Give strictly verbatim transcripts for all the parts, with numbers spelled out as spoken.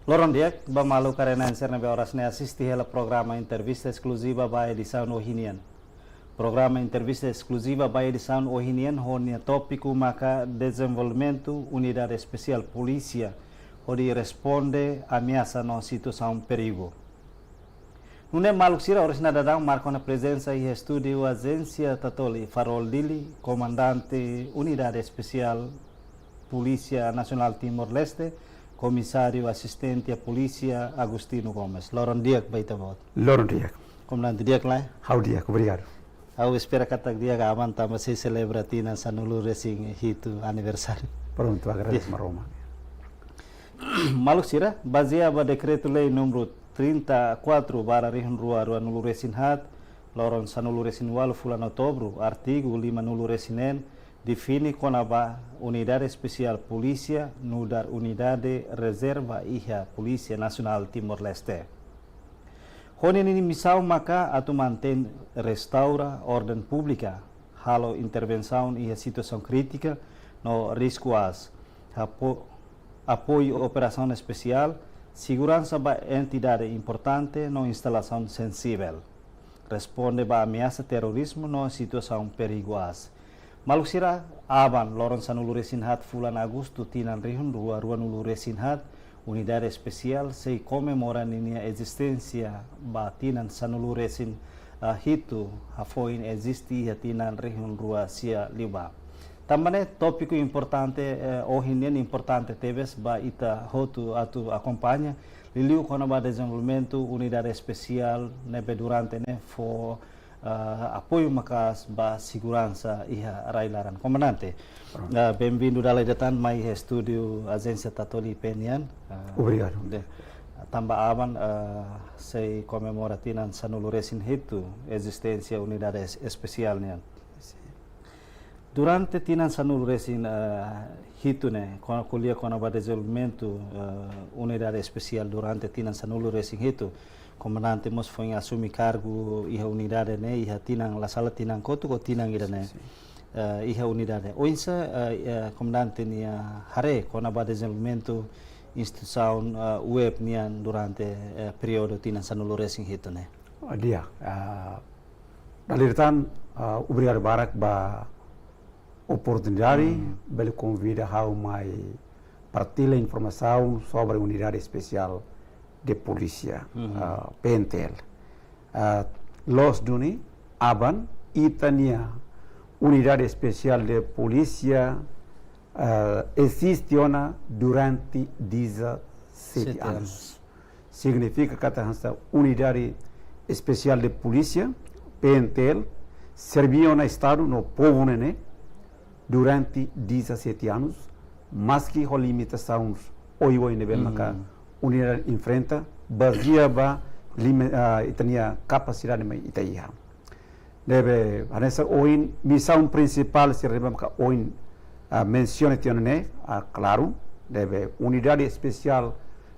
Loron di'ak ba maluk karenan sira ne'ebé oras ne'e asiste hela programa entrevista eskluziva ba edisaun ohin nian. Programa entrevista eskluziva ba edisaun ohin nian ho nia tópiku maka dezenvolvimentu Unidade Espesiál Polísia hodi responde ameasa no situasaun perigu. Nune'e maluk sira, oras ne'e daudaun marka ona prezensa iha estúdiu Ajénsia Tatoli Farol Dili, Komandante Unidade Espesiál Polísia Nasionál Timor-Leste, Komisáriu Asistente Polísia Agostinho Gomes. Loron di'ak ba ita-boot. Loron di'ak. Komandante, di'ak lae? Ha'u di'ak, obrigadu. Ha'u espera katak di'ak aban tanba sei selebra tinan sanulu-resin-hitu aniversáriu. Prontu, agradese Maromak. Maluk sira, bazeia ba Dekretu-Lei númeru trinta e quatro barra rihun rua ruanulu-resin-haat, loron sanulu-resin-ualu fulan Outubru, artigu limanulu-resin-neen, define kona-ba Unidade Espesiál Polísia nu'udar unidade rezerva iha Polísia Nasionál Timor-Leste. Ho nia misaun maka atu mantein, restaura orden públika, halo intervensaun iha situasaun krítika no risku aas, apo-, apoiu operasaun espesiál, seguransa ba entidade importante no instalasaun sensivel, responde ba ameasa terrorizmu no situasaun perigu aas. Maluk sira, aban, loron sanulu-resin-haat fulan Agostu tinan rihun rua ruanulu-resin-haat, Unidade Espesiál sei komemora ninia ezisténsia ba tinan sanulu-resin, ah, hitu, hafoin eziste iha tinan rihun rua sia liubá. Tanba ne'e tópiku importante, eh, ohin nian importante tebes ba ita hotu atu akompaña, liuliu kona-ba dezenvolvimentu Unidade Espesiál ne'ebé durante ne'e fó, ah, apoiu maka'as ba seguransa iha rai-laran. Komandante, ah, bem-vindu dala ida tan mai estúdiu Ajénsia Tatoli P N nian. Ah, obrigadu. De, tanba aban, ah, sei komemora tinan sanulu-resin-hitu ezisténsia Unidade Es-, Espesiál nian. Durante tinan sanulu-resin, eh, hitu ne'e, kona-, ko'alia kona-ba dezenvolvimentu, eh, Unidade Espesiál durante tinan sanulu-resin-hitu, komandante mós foin asume kargu iha unidade ne'e, iha tinan, la sala tinan kotuk ka tinan ida ne'e. Sin, sin. Eh, iha unidade. Oinsá, eh, eh, komandante nia haree kona-ba dezenvolvimentu instituisaun, eh, UEP nian durante, eh, períodu tinan sanulu-resin-hitu ne'e? Oh, di'ak, ah, dala ida tan, ah, obrigadu barak ba oportunidade, hmm, bele konvida ha'u mai partilla informasaun sobre Unidade Espesiál de Polísia, hmm, ah, P N T L. Ah, loos duni, aban, ita-nia Unidade Espesiál de Polísia, ah, eziste ona durante dezassete Sete anos. Anos. Signifika katak hanesan Unidade Espesiál de Polísia, P N T L, serve ona Estadu no povu ne'e durante dezassete anos, maski ho limitasaun oioin ne'ebé, hmm, maka unidade enfrenta, bazeia ba limi-, ah, ita-nia kapasidade mai ita iha. Ne'ebé, hanesan ohin, misaun prinsipál sira ne'ebé maka ohin, ah, mensiona tiha ona ne'e, ah, klaru, ne'ebé Unidade Espesiál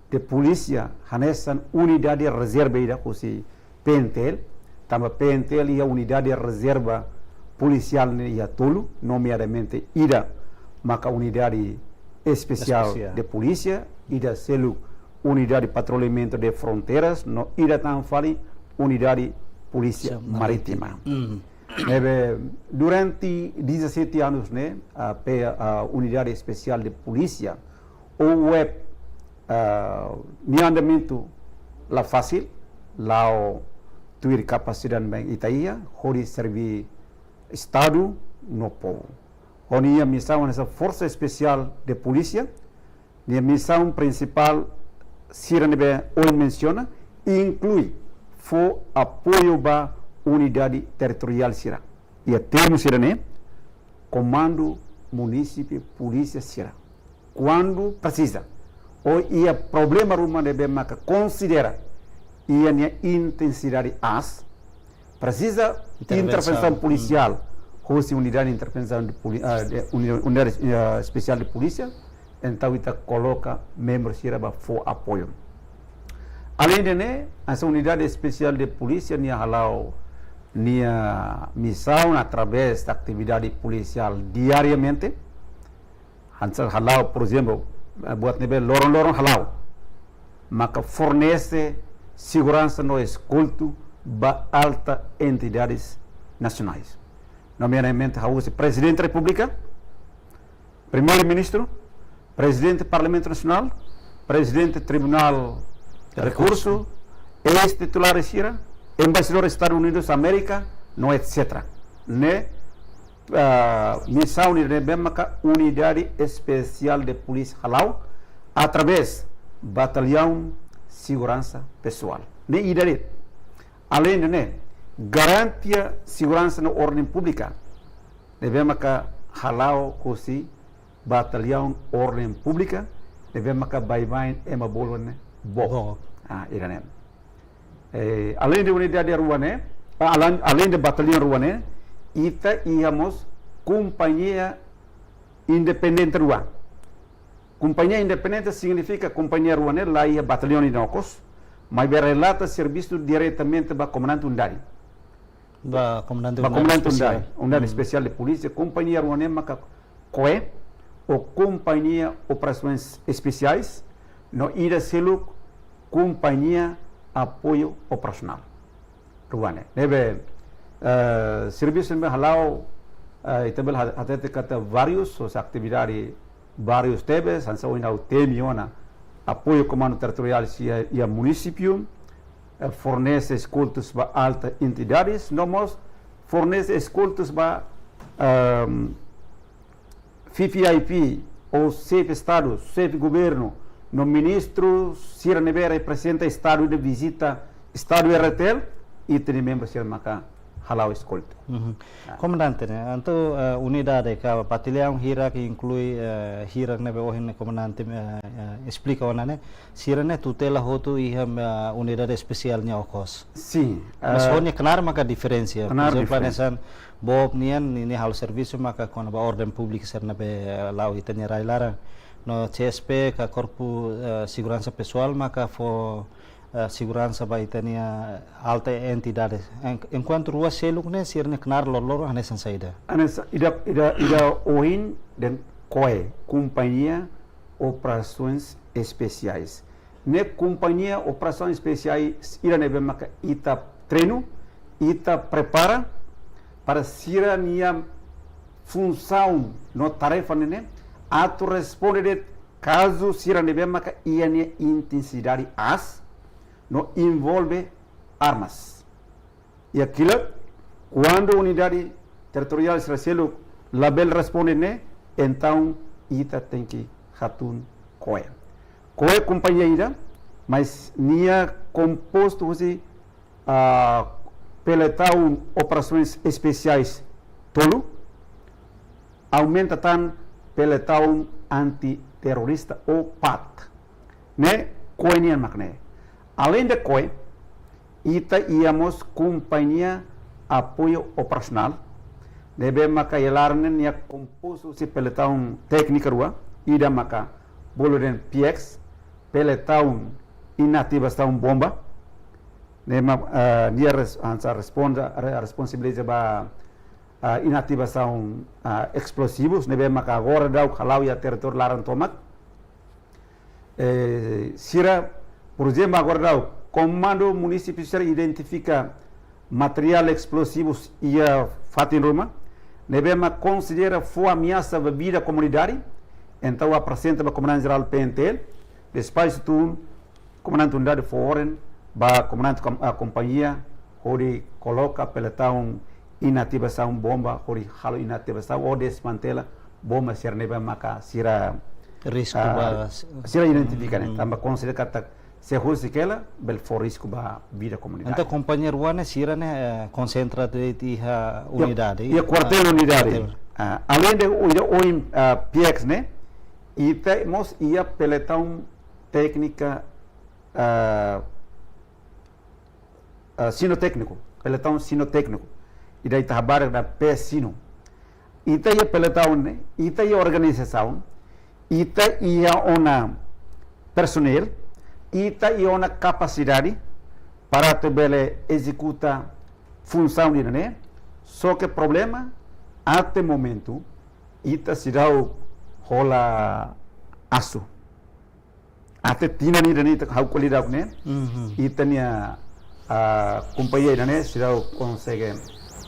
de Polísia, hanesan unidade rezerva ida husi P N T L, tanba P N T L iha unidade rezerva polisiál ne'e iha tolu, nomeadamente ida maka Unidade Espesiál, Espesiál, de Polísia, ida seluk Unidade Patrulhamentu de Fronteiras, no ida tan fali Unidade Polísia, Polísia Marítima. Marítima. Mm. Ne'ebé, durante dezassete anos ne'e, a, pe-, a Unidade Espesiál de Polísia, ou UEP, a, nia andamentu la fasil, la'o tuir kapasidade ne'ebé ita iha, hodi serve Estadu no povu. Ho nia misaun hanesan Forsa Espesiál de Polísia, nia misaun prinsipál sira ne'ebé ohin mensiona, inklui fó apoiu ba unidade territoriál sira. Iha termu sira-ne'e, komandu munisípiu, polísia sira, kuandu presiza, ou iha problema ruma ne'ebé maka konsidera iha nia intensidade aas, presiza intervensaun, intervensaun polisiál, hmm, husi unidade intervensaun de poli-, ah, de uni-, unidade, ah, espesiál de polísia, entaun ita koloka membru sira ba fó apoiu. Aleinde ne'e, hanesan Unidade Espesiál de Polísia nia hala'o nia misaun através de atividade polisiál diariamente. Hanesan hala'o, por ezemplu, eh, buat ne'ebé loron-loron hala'o. maka fornese seguransa no eskoltu ba alta entidades nasionais. Nomeadamente, ha'u husi Prezidente Repúblika, Primeiru-Ministru, Prezidente Parlamentu Nasionál, Prezidente Tribunál Rekursu, eis-titulár sira, Embaixadór Estadus Unidus Amérika, no et cetera. Ne'e, ah, misaun ne'ebé maka Unidade Espesiál de Polísia hala'o, através Batallaun Seguransa Pesoál. Ne'e ida de'it. Aleinde ne'e, garantia seguransa no orden públika ne'ebé maka hala'o husi Batallaun Orden Públika, ne'ebé maka baibain ema bolu ne'e BOP. BOP. Ah, ida ne'e. Eh, aleinde unidade rua ne'e, ah, alen-, aleinde batallaun rua ne'e, ita iha mós kompañia independente rua. Kompañia independente signifika kompañia rua ne'e la iha batallaun ida okos, maibé relata servisu diretamente ba komandante unidade. Ba komandante Ba unidade komandante espesiál. Unidade, Unidade Hmm. Espesiál de Polísia, kompañia rua ne'e maka KOE, ou Kompañia Operasoens Espesiais, no ida seluk Kompañia Apoiu Operasionál. Rua ne'e. Ne'ebé, eh, servisu ne'ebé hala'o, eh, ita bele ha-, hatete katak várius, ou seja, atividade várius tebes, hanesan ohin ha'u temi ona, apoiu Komandu Territoriál sira iha munisípiu, eh, fornese eskoltus ba alta entidades, no mós fornese eskoltus ba, ehm, V V I P, ou Xefe Estadu, Xefe Governu, no ministru sira ne'ebé reprezenta Estadu iha vizita Estadu R T L, ita-nia membru sira maka hala'o eskoltu. Mhm. Ah. Komandante ne'e, entaun, eh, unidade ka batallaun hirak inklui, eh, hirak ne'ebé ohin ne'e komandante, eh, eh, esplika ona ne'e, sira ne'e tutela hotu iha, eh, unidade espesiál nian okos. Sin, Mas eh, ho nia knaar maka diferensa. Knaar Por ezemplu, diferensa. hanesan BOP nian, nia, nia halo servisu maka kona-ba orden públika sira ne'ebé, eh, la'o ita-nia rai laran. No C S P ka Korpu, eh, Seguransa Pesoál maka fó, eh, seguransa ba ita-nia alta entidade. En-, enkuantu rua seluk ne'e sira-nia knaar loroloron hanesan saida? Hanesan ida, ida, ida ohin dehan KOE, Kompañia Operasoens Espesiais. Ne'e Kompañia Operasoens Espesiais ida ne'ebé maka ita treinu, ita prepara para sira-nia funsaun no tarefa ne'e ne'e atu responde de'it kazu sira ne'ebé maka iha nia intensidade aas no envolve armas. Iha kilat, kuandu unidade territoriál sira seluk labele responde ne'e, entaun ita tenke hatún KOE. KOE kompañia ida, mas nia kompostu husi, ah, Pelotão Operações Especiais tolu, aumenta tan Pelotão Antiterrorista ou PAT. Ne'e KOE nian mak ne'e. Aleinde KOE, ita iha mós Kompañia Apoiu Operasionál, ne'ebé maka iha laran ne'e nia kompostu husi pelotão téknika rua, ida maka bolu dehan P X, Pelotão Inativasaun Bomba, ne'e mak, ah, nia res-, hanesan responde, re-, responsabiliza ba, ah, inativasaun, ah, esplozivus, ne'ebé maka agora daudaun hala'o iha territóriu laran tomak. Eh, sira, por ezemplu, agora daudaun, komandu munisípiu sira identifika materiál esplozivus iha fatin ruma, ne'ebé mak konsidera fó ameasa ba vida komunidade, entaun aprezenta ba Komandante Jerál P N T L, despaxu tun, komandante unidade fó orden ba komandante kom-, ah, kompañia, hodi koloka pelotão inativasaun bomba, hodi halo inativasaun ou desmantela bomba sira ne'ebé maka sira, Risku ah, ba s-, sira identifika ne'e, hmm. tanba konsidera katak se husik hela, bele fó risku ba vida komunidade. Entaun kompañia rua ne'e sira ne'e, eh, konsentra de'it iha Ya, unidade, iha kuartél ah, unidade. kuartél. Ah, aleinde ida ohin, ah, P X ne'e, ita mós iha pelotão téknika, ah, ah, sinotékniku, pelotão sinotékniku. Ida ita habarek dehan P-Sino. Ita iha pelotão ne'e, ita iha organizasaun, ita iha ona personnel, ita iha ona kapasidade para atu bele ezekuta funsaun ida-ne'e, só ke problema, até momentu, ita seidauk hola asu. até tinan ida-ne'e ita ha'u ko'alia daudaun ne'e. Mhm. Ita-nia, ah, kompañia ida-ne'e seidauk konsege.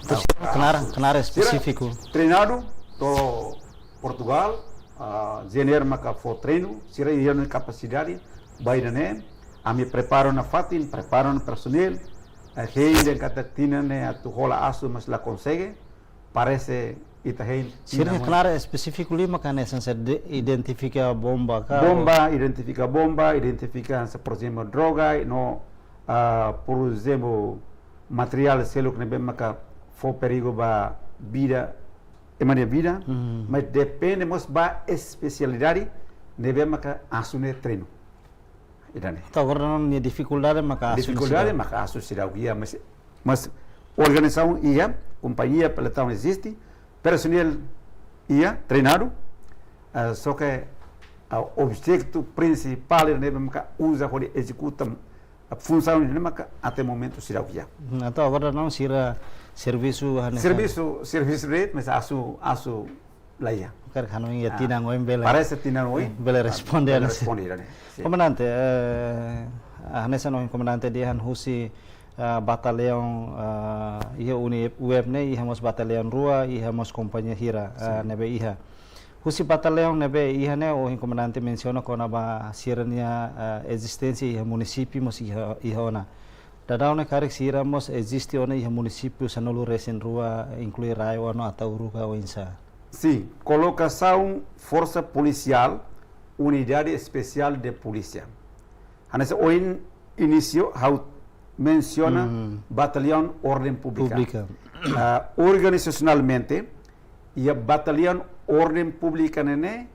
Entaun, ah, knaar, asu. Knaar sira espesífiku. Treinadu to'o Portugal, ah, G N R maka fó treinu, sira iha ona kapasidade ba ida-ne'e, ami prepara ona fatin, prepara ona personnel, eh, hein dehan katak tinan ne'e atu hola asu mas la konsege, parese ita hein. Sira tinan ne'e knaar espesífiku liu maka hanesan saida, identifika bomba ka? Bomba, identifika bomba, identifika hanesan, por ezemplu, droga, no, ah, por ezemplu, materiál seluk ne'ebé maka fó perigu ba vida, ema nia vida, mhm, mas depende mós ba espesialidade ne'ebé maka asu ne'e treinu. Ida-ne'e. Entaun agora daudaun nia difikuldade maka asu ne'e seidauk. Difikuldade maka asu seidauk iha, mas, mas organizasaun iha, kompañia, pelotão eziste, personnel iha, treinadu, ah, só ke, ah, objetu prinsipál ne'ebé maka uza hodi ezekuta funsaun ne'e maka até momentu seidauk iha. Hmm, entaun agora daudaun sira servisu hanesan. Servisu, servisu de'it, mas asu, asu la iha. Karik hanoin iha, ah, tinan oin bele. Parese tinan oin. Hmm, bele responde, bele hanesan. Responde ida-ne'e. Sin. Komandante, eh, hanesan ohin komandante dehan husi, ah, bataliaun, ah, iha UNI-UEP ne'e, iha mós bataliaun rua, iha mós kompañia hira, ah, sin, ne'ebé iha. Husi bataliaun ne'ebé iha ne'e, ohin komandante mensiona kona-ba sira-nia, ah, ezisténsia iha munisípiu mós iha, iha ona. Daudaun ne'e karik sira mós eziste ona iha munisípiu sanulu-resin-rua, inklui RAEOA no Ataúro ka oinsá? Sin, kolokasaun forsa polisiál, unidade espesiál de polísia. Hanesan ohin inísiu ha'u mensiona, hmm, bataliaun orden públika. Públika. Ah, organizasionalmente, iha bataliaun orden públika ne'e ne'e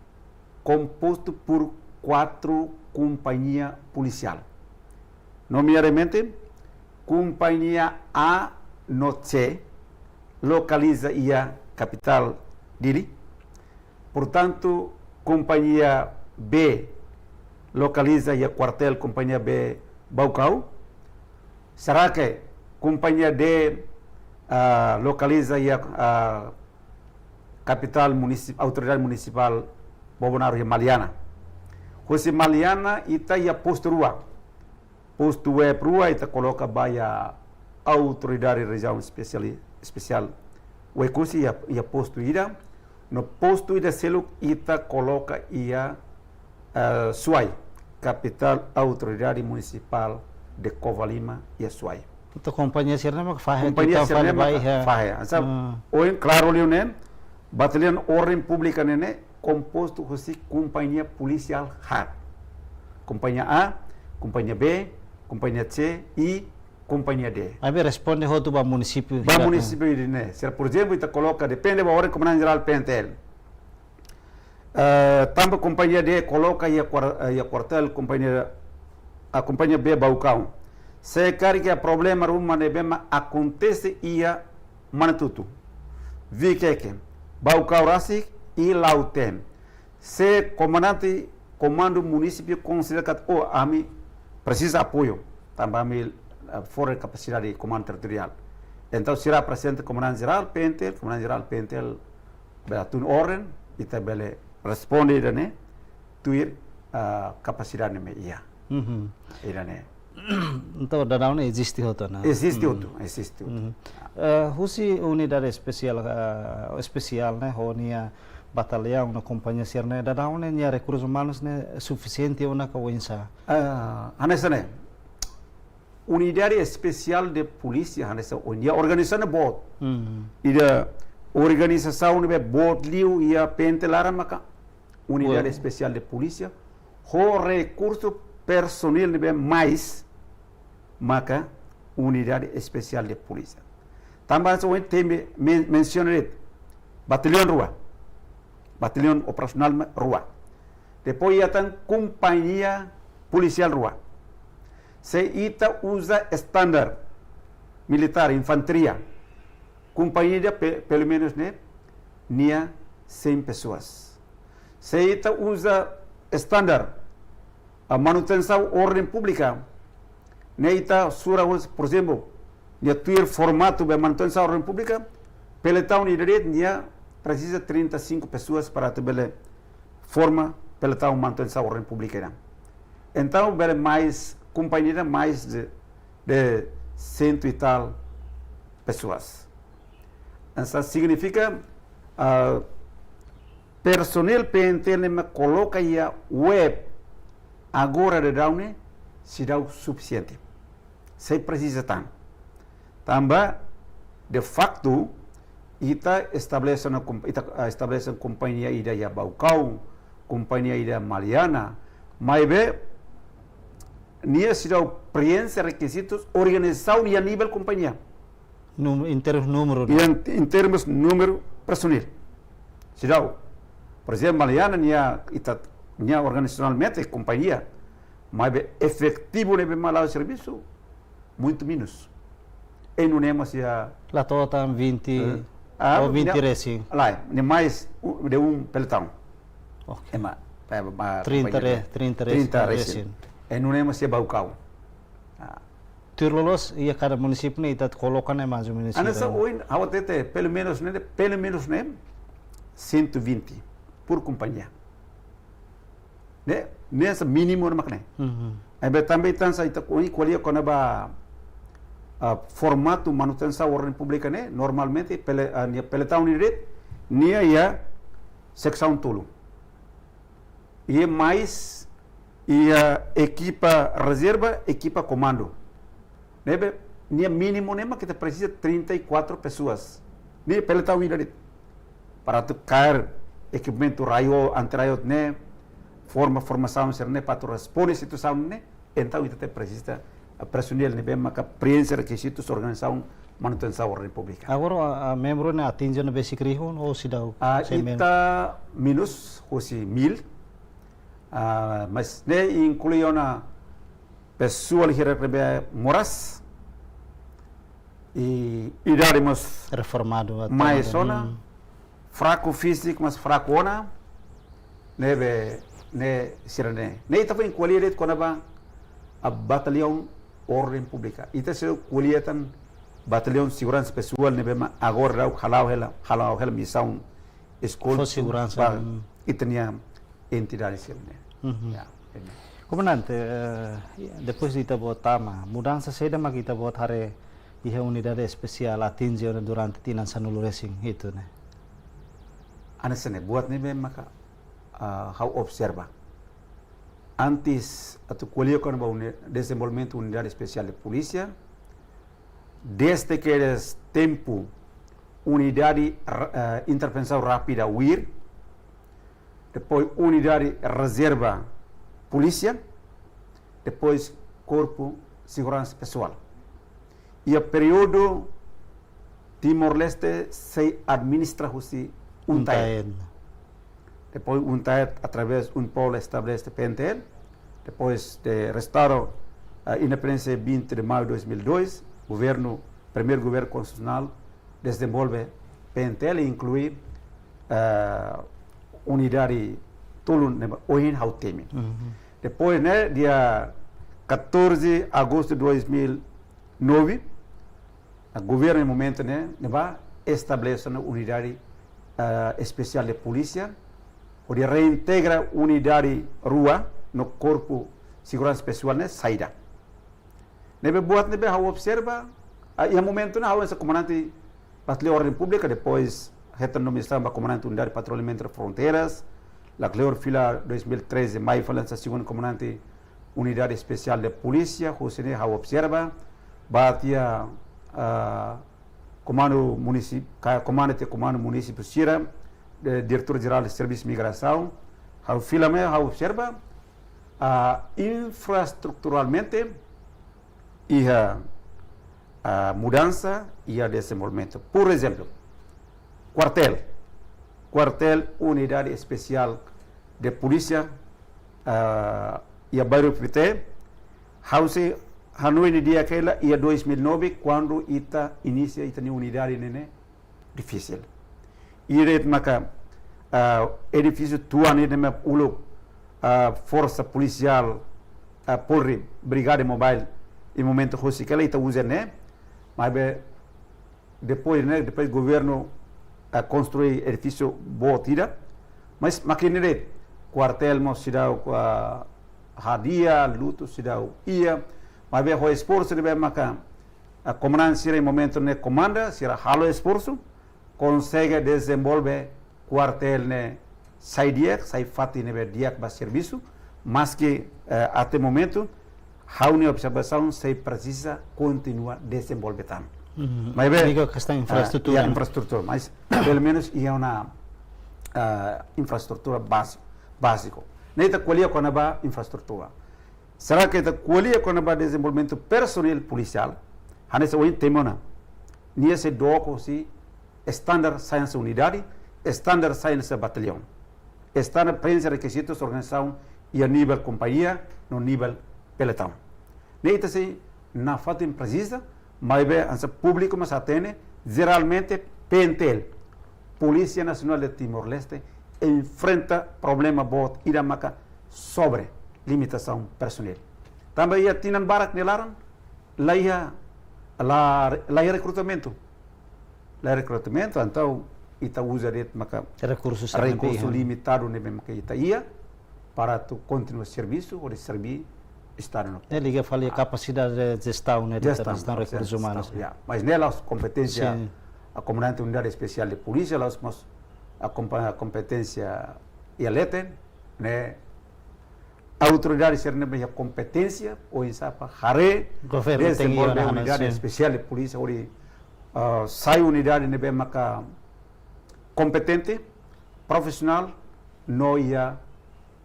kompostu por kuatru kompañia polisiál. Nomeadamente, kompañia A no C lokaliza iha kapitál Dili. Portantu, kompañia B lokaliza iha kuartél kompañia B Baucau. Será ke kompañia D, ah, lokaliza iha, ah, kapitál munisip-, autoridade munisipál Bobonaro iha Maliana? Husi Maliana ita iha postu rua. Postu UEP rua ita koloka ba iha Autoridade Rejiaun Espesiál, Espesiál Oekusi iha, iha postu ida. No postu ida seluk ita koloka iha, eh, Suai, kapitál Autoridade Munisipál de Covalima iha Suai. Entaun kompañia sira-ne'e maka fahe, kompañia sira-ne'e maka fahe. Hanesan, hmm, ohin klaru liu ne'e, bataliaun orden públika ne'e ne'e kompostu husi kompañia polisiál haat. Kompañia A, kompañia B, kompañia C i kompañia D. Ami responde hotu ba munisípiu. Ba munisípiu ida-ne'e. Se, por ezemplu, ita koloka, depende ba orden komandante jerál P N T L. Eh, tanba kompañia D koloka iha kuar-, eh, iha kuartél kompañia, ah, kompañia B Baucau. Se karik iha problema ruma ne'ebé mak akontese iha Manatuto, Viqueque, Baucau rasik i Lautém. Se komandante, komandu munisípiu konsidera katak, oh, ami presiza apoiu, tanba ami, eh, fora kapasidade komandu territoriál. Entaun, sira aprezenta komandante jerál P N T L, komandante jerál P N T L bele tun orden, ita bele responde ida-ne'e, tuir, ah, kapasidade ne'ebé iha. Mhm. Ida-ne'e. Entaun, daudaun ne'e eziste hotu ona. Eziste, hmm, hotu, eziste hotu. Mhm. Eh, husi unidade espesiál, eh, espesiál ne'e, ho nia bataliaun no kompañia sira-ne'e, daudaun ne'e nia rekursus umanus ne'e sufisiente ona ka oinsá? Eh, hanesan ne'e. Unidade Espesiál de Polísia, hanesan ohin, nia organizasaun ne'e boot. Hmm. Ida organizasaun ne'ebé boot liu iha P N T L laran maka Unidade, uau, Espesiál de Polísia, ho rekursu personel ne'ebé mais maka Unidade Espesiál de Polísia. Tanba hanesan ohin ita men-, mensiona de'it, bataliaun rua, bataliaun operasionál mak rua. Depois iha tan kompañia polisiál rua. Se ita uza estandar militár, infantaria, kompañia ida pe-, pelumenus ne'e, nia cem pessoas. Se ita uza estandar, ah, manutensaun orden públika, ne'e ita sura husi, por ezemplu, nia tuir formatu ba manutensaun orden públika, pelotão ida de'it nia presiza trinta e cinco pessoas para atu bele forma pelotão manutensaun orden públika ida. Entaun, bele mais, kompañia mais de, de cento e tal pessoas. Entaun signifika, ah, personel P N T L ne'ebé koloka iha web agora daudaun ne'e seidauk sufisiente. Sei presiza tan. Tanba, de facto, ita estabelese ona kom-, ita, ah, estabelese kompañia ida iha Baucau, kompañia ida Maliana, maibé nia seidauk preenxe rekizitus organizasaun iha nivel kompañia. Num-, em termos número, né? Iha, em termos número personal. Seidauk. Por ezemplu, Maliana nia, ita, nia organizasionalmente kompañia, maibé efetivu ne'ebé mak la'o servisu, muito menos. E nune'e mós iha, la total vinte, eh, ah, ou vinte ne'e, resin. Lae, ne'e mais u-, de um pelotão. Ok. Ema, pa, pa, trinta kompañia re-, trinta resin, trinta resin. Resin. E nune'e mós iha Baucau. Ah. Tuir loloos, iha kada munisípiu ne'e ita koloka ne'e mais ou menos. Hanesan sira, ohin ha'u hatete, pelumenus ne'e, pelumenus ne'e, cento e vinte por kompañia. Ne'e, ne'e hanesan mínimu ne'e mak ne'e. Mhm. Maibé tanba ita hanesan ita ko-, ko'alia kona-ba, ah, formatu manutensaun orden públika ne'e, normalmente, pele-, ah, nia pelotão ida de'it, nia iha seksaun tolu. Iha mais, iha ekipa rezerva, ekipa komandu. Ne'ebé, nia mínimu ne'e mak ita presiza trinta e quatro pessoas. Ne'e pelotão ida de'it. Para atu kaer ekipamentu raio, anti-raio ne'e, forma, formasaun sira-ne'e, para atu responde situasaun ne'e, entaun ita tenke presiza, ah, personel ne'ebé maka preenxe rekizitus organizasaun manutensaun orden públika. Agora, ah, ah, membru ne'e atinje ona besik rihun ou seidauk, ah, sei men-, ita menus husi mil, ah, mas ne'e inklui ona pesoál hirak ne'ebé moras, i idade mós reformadu, mais ona, hmm, fraku fíziku, mais fraku ona, ne'ebé, ne'e sira-ne'e. Ne'e ita foin ko'alia de'it kona-ba, ah, batallaun orden públika. Ita sei ko'alia tan batallaun seguransa pesoál ne'ebé mak agora daudaun hala'o hela, hala'o hela misaun eskolta, fó seguransa, ba, hmm, ita-nia entidade sira-ne'e. Mhm. Ya, entaun. Komandante, eh, depois de ita-boot tama, mudansa saida mak ita-boot haree iha unidade espesiál atinje ona durante tinan sanulu resin hitu ne'e? Hanesan ne'e, buat ne'ebé maka, ah, ha'u observa. Antes atu ko'alia kona-ba uni-, dezenvolvimentu Unidade Espesiál de Polísia, dezde kedas tempu Unidade R-, eh, Intervensaun Rápida, UIR, depois Unidade Rezerva Polísia, depois Korpu Seguransa Pesoál. Iha períodu Timor-Leste sei administra husi UNTAED. UNTAED. Depois UNTAED, através UNPOL, estabelese P N T L. Depois de restaura, ah, independénsia, vinte de maio de dois mil e dois, governu, primeiru governu konstitusionál, dezenvolve P N T L, inklui, ah, unidade tolu ne'ebé ohin ha'u temi. Mhm. Depois, ne'e, dia catorze de agosto de dois mil e nove, ah, governu iha momentu ne'e, ne'ebá estabelese ona unidade, ah, espesiál de polísia, hodi reintegra unidade rua no Korpu Seguransa Pesoál ne'e saida. Ne'ebé buat ne'ebé ha'u observa, ah, iha momentu ne'e ha'u hanesan komandante Batallaun Orden Públika, depois hetan nomeasaun ba komandante Unidade Patrulhamentu de Fronteiras, lakleur fila dois mil e treze, mai fali hanesan segundu komandante Unidade Espesiál de Polísia, husi ne'e ha'u observa, ba tiha, ah, komandu munisip-, ka-, komandante komandu munisípiu sira, de, Diretór Jerál de Servisu Migrasaun, ha'u fila mai, ha'u observa, ah, infraestruturalmente, iha, ah, mudansa, iha dezenvolvimentu. Por ezemplu, kuartél. Kuartél Unidade Espesiál de Polísia, ah, iha bairru Pité, ha'u sei hanoin didi'ak hela iha dois mil e nove, kuandu ita inisia ita-nia unidade ne'e, ne'e difisil. Ida de'it maka, ah, edifísiu tuan ida ne'ebé uluk, ah, Forsa Polisiál, ah, Polri, Brigada Mobile, iha momentu husik hela ita uza ne'e, maibé depois ne'e, depois governu, ah, konstrui edifísiu boot ida, mas mak ne'e de'it, kuartél mós seidauk, ah, hadi'a, lutu seidauk iha, maibé ho esforsu ne'ebé maka, ah, komandante sira iha momentu ne'e komanda, sira halo esforsu, konsege dezenvolve kuartél ne'e sai di'ak, sai fatin ne'ebé di'ak ba servisu, maski, eh, até momentu, ha'u-nia observasaun sei presiza kontinua dezenvolve tan. Mhm. Maibé, liga kestaun, ah, infraestrutura, iha, ne'e? Infraestrutura, mas pelumenus iha ona, ah, infraestrutura bázi-, báziku. Ne'e ita ko'alia kona-ba infraestrutura. Será que ita ko'alia kona-ba dezenvolvimentu personél polisiál? Hanesan ohin temi ona. Nia sei dook husi estandar sai hanesan unidade, estandar sai hanesan bataliaun. Estandar prenxe rekizitus organizasaun iha nivel kompañia, no nivel pelotaun. Ne'e ita sei nafatin presiza, maibé hanesan públiku mós hatene, jeralmente P N T L, Polícia Nacional de Timor-Leste, enfrenta problema boot ida maka sobre limitasaun personél. Tanba iha tinan barak nia laran, la iha, la, la iha rekrutamentu. La iha rekrutamentu, entaun ita uza de'it maka rekursu sira ne'ebé iha, rekursu limitadu ne'ebé maka ita iha, para atu kontinua servisu, hodi serví Estadu no. Ne'e liga fali, ah, kapasidade de jestaun, ne'e, de jestaun, jestaun rekursu umanus, jestaun, ne'e. Ya. Mas ne'e la'ós kompeténsia, sin, a komandante unidade espesiál de polísia, la'ós mós a kompa-, kompeténsia iha leten, ne'e autoridade sira ne'ebé iha kompeténsia, oinsá para haree, governu tenke dezenvolve iha ona, unidade, sin, espesiál de polísia, hodi, ah, sai unidade ne'ebé maka kompetente, profisionál, no iha,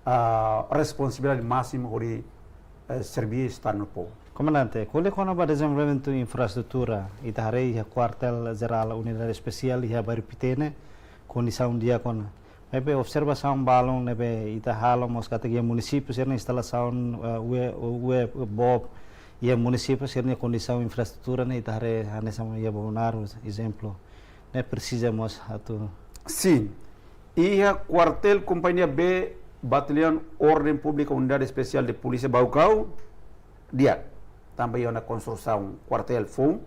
ah, responsabilidade másima hodi, eh, serví Estadu no povu. Komandante, ko'alia kona-ba dezenvolvimentu infraestrutura, ita haree iha Kuartél Jerál Unidade Espesiál iha Bairru Pité ne'e, kondisaun di'ak ona. Maibé observasaun balun ne'ebé ita halo mós katak iha munisípiu sira-nia instalasaun, eh, web, web, bob, iha munisípiu sira-nia kondisaun infraestrutura ne'e ita haree hanesan iha Bobonaro, ezemplu. Ne'e presiza mós atu. Sin. Iha kuartél Kompañia B, Bataliaun Orden Públika Unidade Espesiál de Polísia Baucau, di'ak. Tanba iha ona konstrusaun kuartél foun,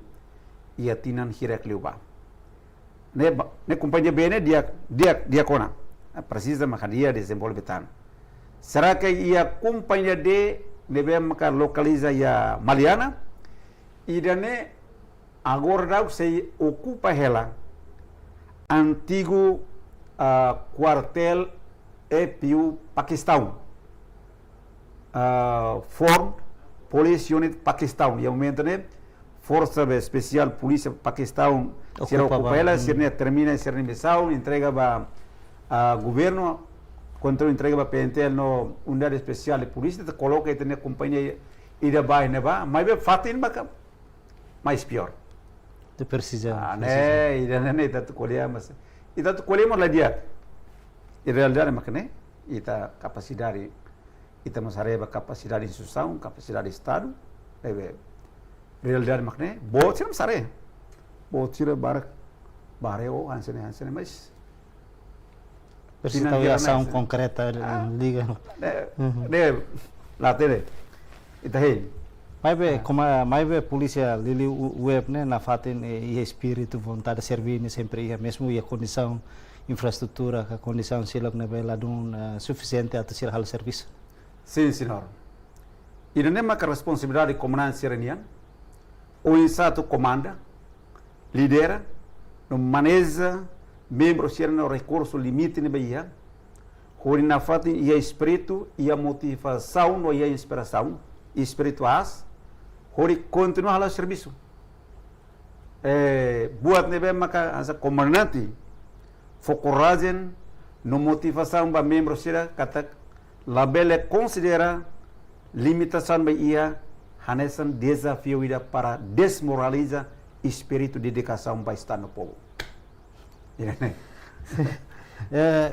iha tinan hirak liubá. Ne'e ba, ne'e Kompañia B ne'e di'ak, di'ak, di'ak ona. Ah, presiza mak hadi'a dezenvolve tan. Será que iha Kompañia D ne'ebé maka lokaliza iha Maliana, ida-ne'e agora daudaun sei okupa hela antigu, ah, kuartél E P U Pakistaun. Ah, Force Police Unit Pakistaun. Iha momentu ne'e, Forsa Espesiál Polísia Pakistaun sira okupa, okupa ba, hela, hmm, sira-nia termina sira-nia misaun, entrega ba, ah, governu, kontrolu entrega ba P N T L no Unidade Espesiál de Polísia, ita koloka ita-nia kompañia ida ba ne'ebá, maibé fatin maka mais piór. Ita presiza, ah, presiza. Ne'e, ida-ne'e, ne'e, ita atu ko'alia, mas ita atu ko'alia mós la di'ak. I realidade mak ne'e, ita kapasidade, ita mós haree ba kapasidade instituisaun, kapasidade Estadu, ne'ebé realidade mak ne'e, boot sira mós haree. Boot sira barak bá haree, oh, hanesan ne'e, hanesan ne'e, mas presiza tinan tau iha asaun, hanesan ne'e, konkreta, ah, liga. Ne'e, mhm, ne'e, la hatene. Ita hein. Maibé, ah, koma, maibé polísia liuliu U-, UEP ne'e nafatin, eh, iha espíritu, vontade serví ne'e sempre iha, mezmu iha kondisaun infraestrutura, ka kondisaun seluk ne'ebé ladún, eh, sufisiente atu sira halo servisu. Sin, señór. Ida-ne'e maka responsabilidade komandante sira-nian, oinsá atu komanda, lidera, no maneja membru sira-nia rekursu limite ne'ebé iha, hodi nafatin iha espíritu, iha motivasaun, no iha inspirasaun, espíritu aas, hodi kontinua halo servisu. Eh, buat ne'ebé maka hanesan komandante fó korajen no motivasaun ba membru sira katak labele konsidera limitasaun ne'ebé iha hanesan dezafiu ida para desmoraliza espíritu dedikasaun ba Estadu no povu. Ida-ne'e. Eh,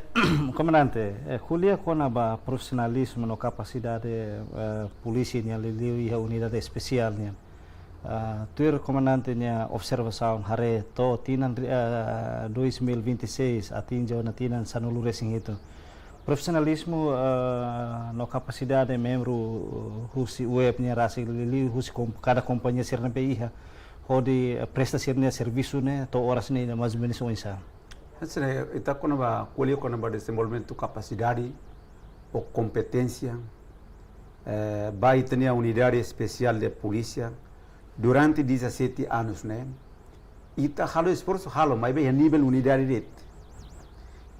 komandante, eh, ko'alia kona-ba profisionalizmu no kapasidade, eh, polísia nian liuliu iha unidade espesiál nian. Ah, tuir komandante nia observasaun haree to'o tinan, ah, dois mil e vinte e seis, atinje ona tinan sanulu-resin-hitu. Profisionalizmu, ah, no kapasidade membru, uh, husi UEP nian rasik liuliu husi kom-, kada kompañia sira ne'ebé iha, hodi, eh, presta sira-nia servisu ne'e to'o oras ne'e mais ou menus oinsá? Hanesan ne'e, ita kona-ba, ko'alia kona-ba dezenvolvimentu kapasidade ou kompeténsia, eh, ba ita-nia unidade espesiál de polísia durante dezassete anos ne'e, ita halo esforsu, halo, maibé iha nivel unidade de'it.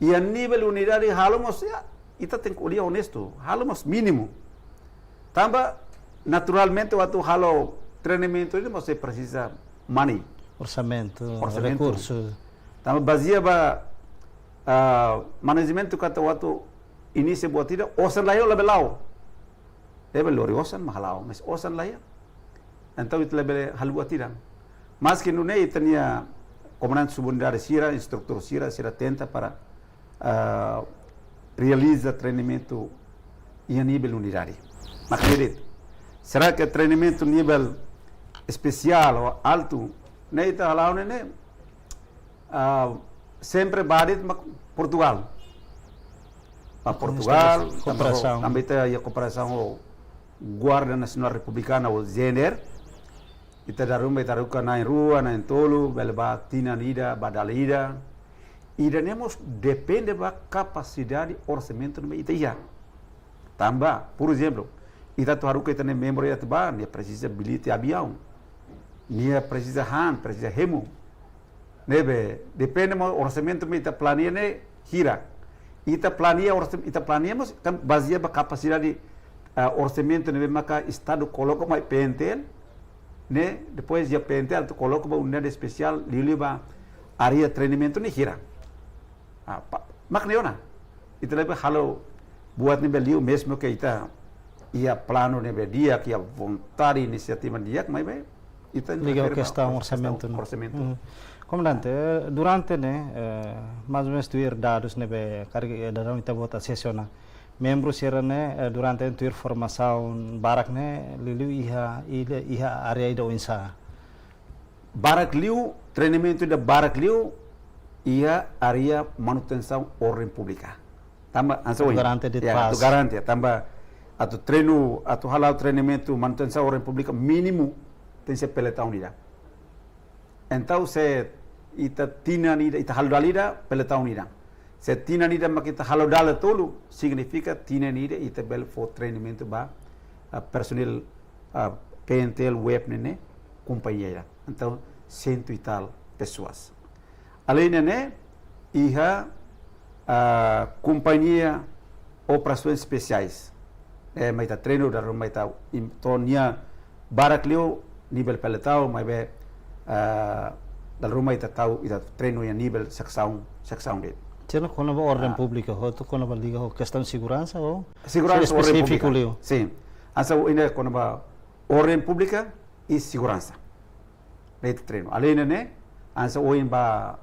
Iha nivel unidade halo mós, ya, ita tenke ko'alia onestu, halo mós mínimu. Tanba naturalmente atu halo treinamentu ne'e mós presiza money. Orsamentu, Orsamentu. Rekursu. Tanba bazeia ba, ah, manajementu katak atu inisia buat ida, osan laiha labele la'o. Deve lori osan mak hala'o, mas osan laiha. Entaun ita labele halo buat ida. Maski nune'e ita-nia komandante subunidade sira, instrutór sira, sira tenta para, ah, realiza treinamentu iha nivel unidade. Mas kredit, será que treinamentu nivel espesiál ou altu ne'e ita hala'o ne'e, ne'e, ah, sempre ba de'it mak Portugal. Ba Portugal, kooperasaun. Tanba, tanba ita iha kooperasaun ho Guarda Nasionál Republikana ou G N R. Ita dala ruma, ita haruka na'in rua, na'in tolu, bele ba tinan ida, ba dala ida. Ida-ne'e mós depende ba kapasidade orsamentu ne'ebé ita iha. Tanba, por ezemplu, ita atu haruka ita-nia membru ida atu ba, nia presiza bilhete aviaun. Nia presiza han, presiza hemu. Ne'ebé, depende mós orsamentu ne'ebé ita planeia ne'e hira. Ita planeia orsa-, ita planeia mós kan bazeia ba kapasidade, ah, orsamentu ne'ebé maka Estadu koloka mai P N T L, ne'e, depois iha P N T L atu koloka ba unidade espesiál, liuliu ba área treinamentu ne'e hira. Ah, pa-, mak ne'e ona. Ita labele halo buat ne'ebé liu, mezmu ke ita iha planu ne'ebé di'ak, iha vontade, inisiativa di'ak, maibé ita liga ho refere ba kestaun kestaun orsamentu, no? Orsamentu. Mhm. Komandante, eh, durante ne'e, eh, mais ou menos tuir dadus ne'ebé karik, eh, daudaun ita-boot asesu ona. Membru sira-ne'e, eh, durante ne'e tuir formasaun barak ne'e, liuliu iha, iha, iha área ida oinsá? Barak liu, treinamentu ida barak liu, iha área manutensaun orden públika. Tanba, hanesan ohin. Garante de'it, ya, pás. Atu garante, tanba atu treinu, atu hala'o treinamentu manutensaun orden públika mínimu tenke ser peletaun ida. Entaun, se ita tinan ida, ita halo dala ida, peletaun ida. Se tinan ida mak ita halo dala tolu, signifika tinan ida ita bele fó treinamentu ba, ah, personel, ah, P N T L web ne'e, ne'e, kompañia ida. Entaun, cento e tal pessoas. Além ne'e, iha, ah, kompañia operasoens espesiais. Eh, mai ita treinu, dala ruma mai ita im-, to'o nia barak liu nivel peletaun, maibé, ah, dala ruma ita tau, ita treinu iha nivel seksaun, seksaun de'it. Sira kona-ba orden públika, hotu kona-ba liga ho kestaun seguransa ou? Seguransa, orden públika. Espesífiku liu? Sin. Hanesan ohin ne'e kona-ba orden públika i seguransa. Ne'e ita treinu. Além ne'e, hanesan ohin ba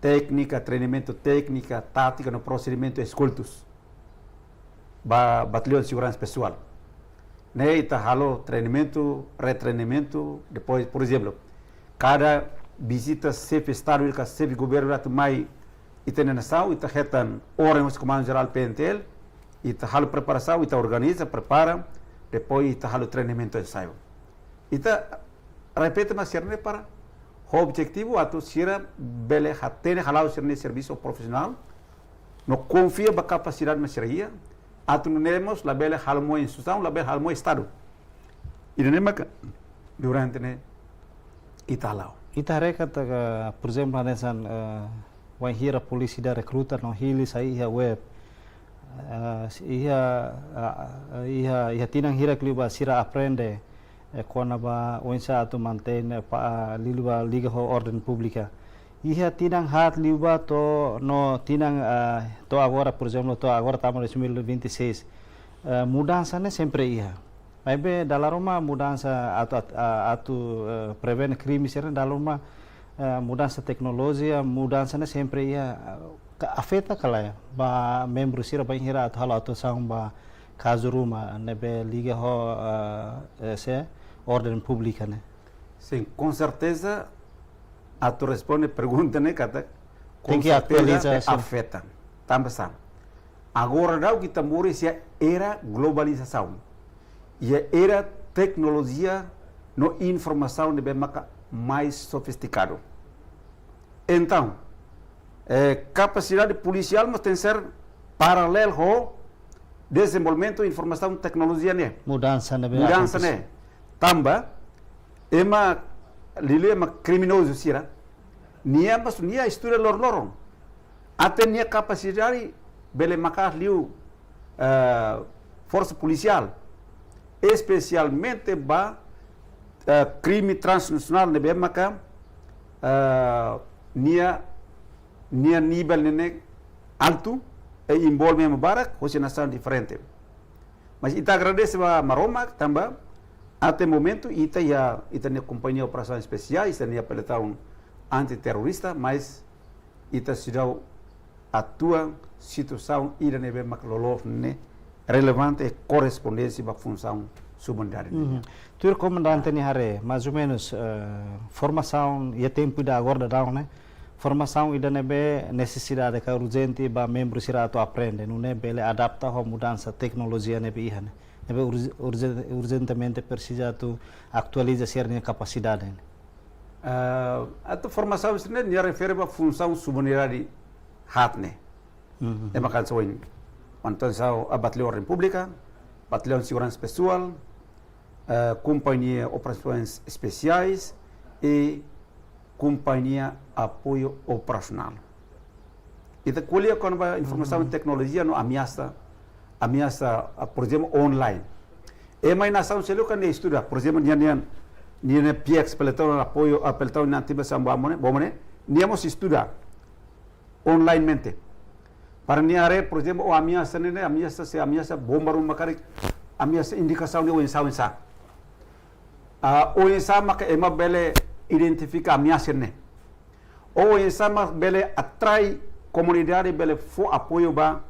téknika, treinamentu téknika, tátika no prosedimentu eskoltus. Ba bataliaun seguransa pesoál. Ne'e ita halo treinamentu, retreinamentu, depois, por ezemplu, kada vizita xefe Estadu ka xefe governu atu mai ita-nia nasaun, ita hetan orden husi Komandu Jerál P N T L, ita halo preparasaun, ita organiza, prepara, depois ita halo treinamentu ensaiu. Ita repete mak sira-ne'e para ho objetivu atu sira bele hatene hala'o sira-nia servisu profisionál, no konfia ba kapasidade mak sira iha, atu nune'e mós labele halo moe instituisaun, labele halo moe Estadu. Ida-ne'e maka durante ne'e ita hala'o. Ita haree katak, por ezemplu, hanesan, eh, wainhira polísia ida rekruta no hili sai iha web. Eh, iha, ah, iha, iha tinan hirak liubá sira aprende, eh, kona-ba oinsá atu mantein, eh, pa, ah, liuliu ba liga ho orden públika. Iha tinan haat liubá to'o no tinan, ah, to'o agora, por ezemplu, to'o agora tama dois mil e vinte e seis. Eh, mudansa ne'e sempre iha. Maibé dala ruma mudansa atu, atu, a-, atu, eh, prevene krime sira-ne'e dala ruma, eh, mudansa teknolojia, mudansa ne'e sempre iha, eh, ka-, afeta ka lae ba membru sira bainhira atu halo atuasaun ba kazu ruma ne'ebé liga ho, eh, eh, se orden públika ne'e. Sin, com certeza, atu responde pergunta ne'e katak, com certeza, tenke atualiza, sin, afeta. Tanba sá? Agora daudaun ita moris iha era globalizasaun. Iha era teknolojia no informasaun ne'ebé maka mais sofistikadu. Entaun, eh, kapasidade polisiál mós tenke ser paralelu ho dezenvolvimentu informasaun teknolojia ne'e. Mudansa ne'ebé akontese. Mudansa ne'e. Tanba, ema, liuliu ema kriminozu sira, nia mós, nia estuda loron-loron. Até nia kapasidade bele maka'as liu, eh, forsa polisiál. Espesialmente ba, eh, krime transnasionál ne'ebé maka, eh, nia, nia nivel ne'e altu, i envolve ema barak, hosi nasaun diferente. Mas ita agradese ba Maromak, tanba, até momentu, ita iha, ita-nia kompañia operasaun espesiál, ita-nia pelotaun antiterrorista, mas ita seidauk atua situasaun ida ne'ebé mak loloos ne'e relevante i korresponde ba funsaun subalternidade ne'e. Mhm. Tuir komandante nia haree, mais ou menus, eh, formasaun, iha tempu ida agora daudaun ne'e, formasaun ida ne'ebé nesesidade ka urjente ba membru sira atu aprende, nune'e bele adapta ho mudansa teknolojia ne'ebé iha ne'e. Ne'ebé urj-, urje-, urjentemente presiza atu atualiza sira-nia kapasidade ne'e. Ah, atu formasaun sira-ne'e, nia refere ba funsaun subalternidade haat ne'e. Mhm. Ema hanesan ohin, manutensaun, ah, Bataliaun Orden Públika, Bataliaun Seguransa Pesoál, eh, Kompañia Operasoens Espesiais i Kompañia Apoiu Operasionál. Ita ko'alia kona-ba informasaun, mhm, teknolojia no ameasa, ameasa, ah, por ezemplu, online. Ema iha nasaun seluk kan nia estuda, por ezemplu, nia, nia, nia, nia P X, pelotaun apoiu, ah, pelotaun nia ativasaun ba mone, ba mone, nia mós estuda onlinemente. Para nia haree, por ezemplu, ó ameasa ne'e, ne'e, ameasa se ameasa bomba ruma karik, ameasa indikasaun de oinsá, oinsá. Ah, oinsá maka ema bele identifika ameasa ne'e. Oinsá mak bele atrai komunidade bele fó apoiu ba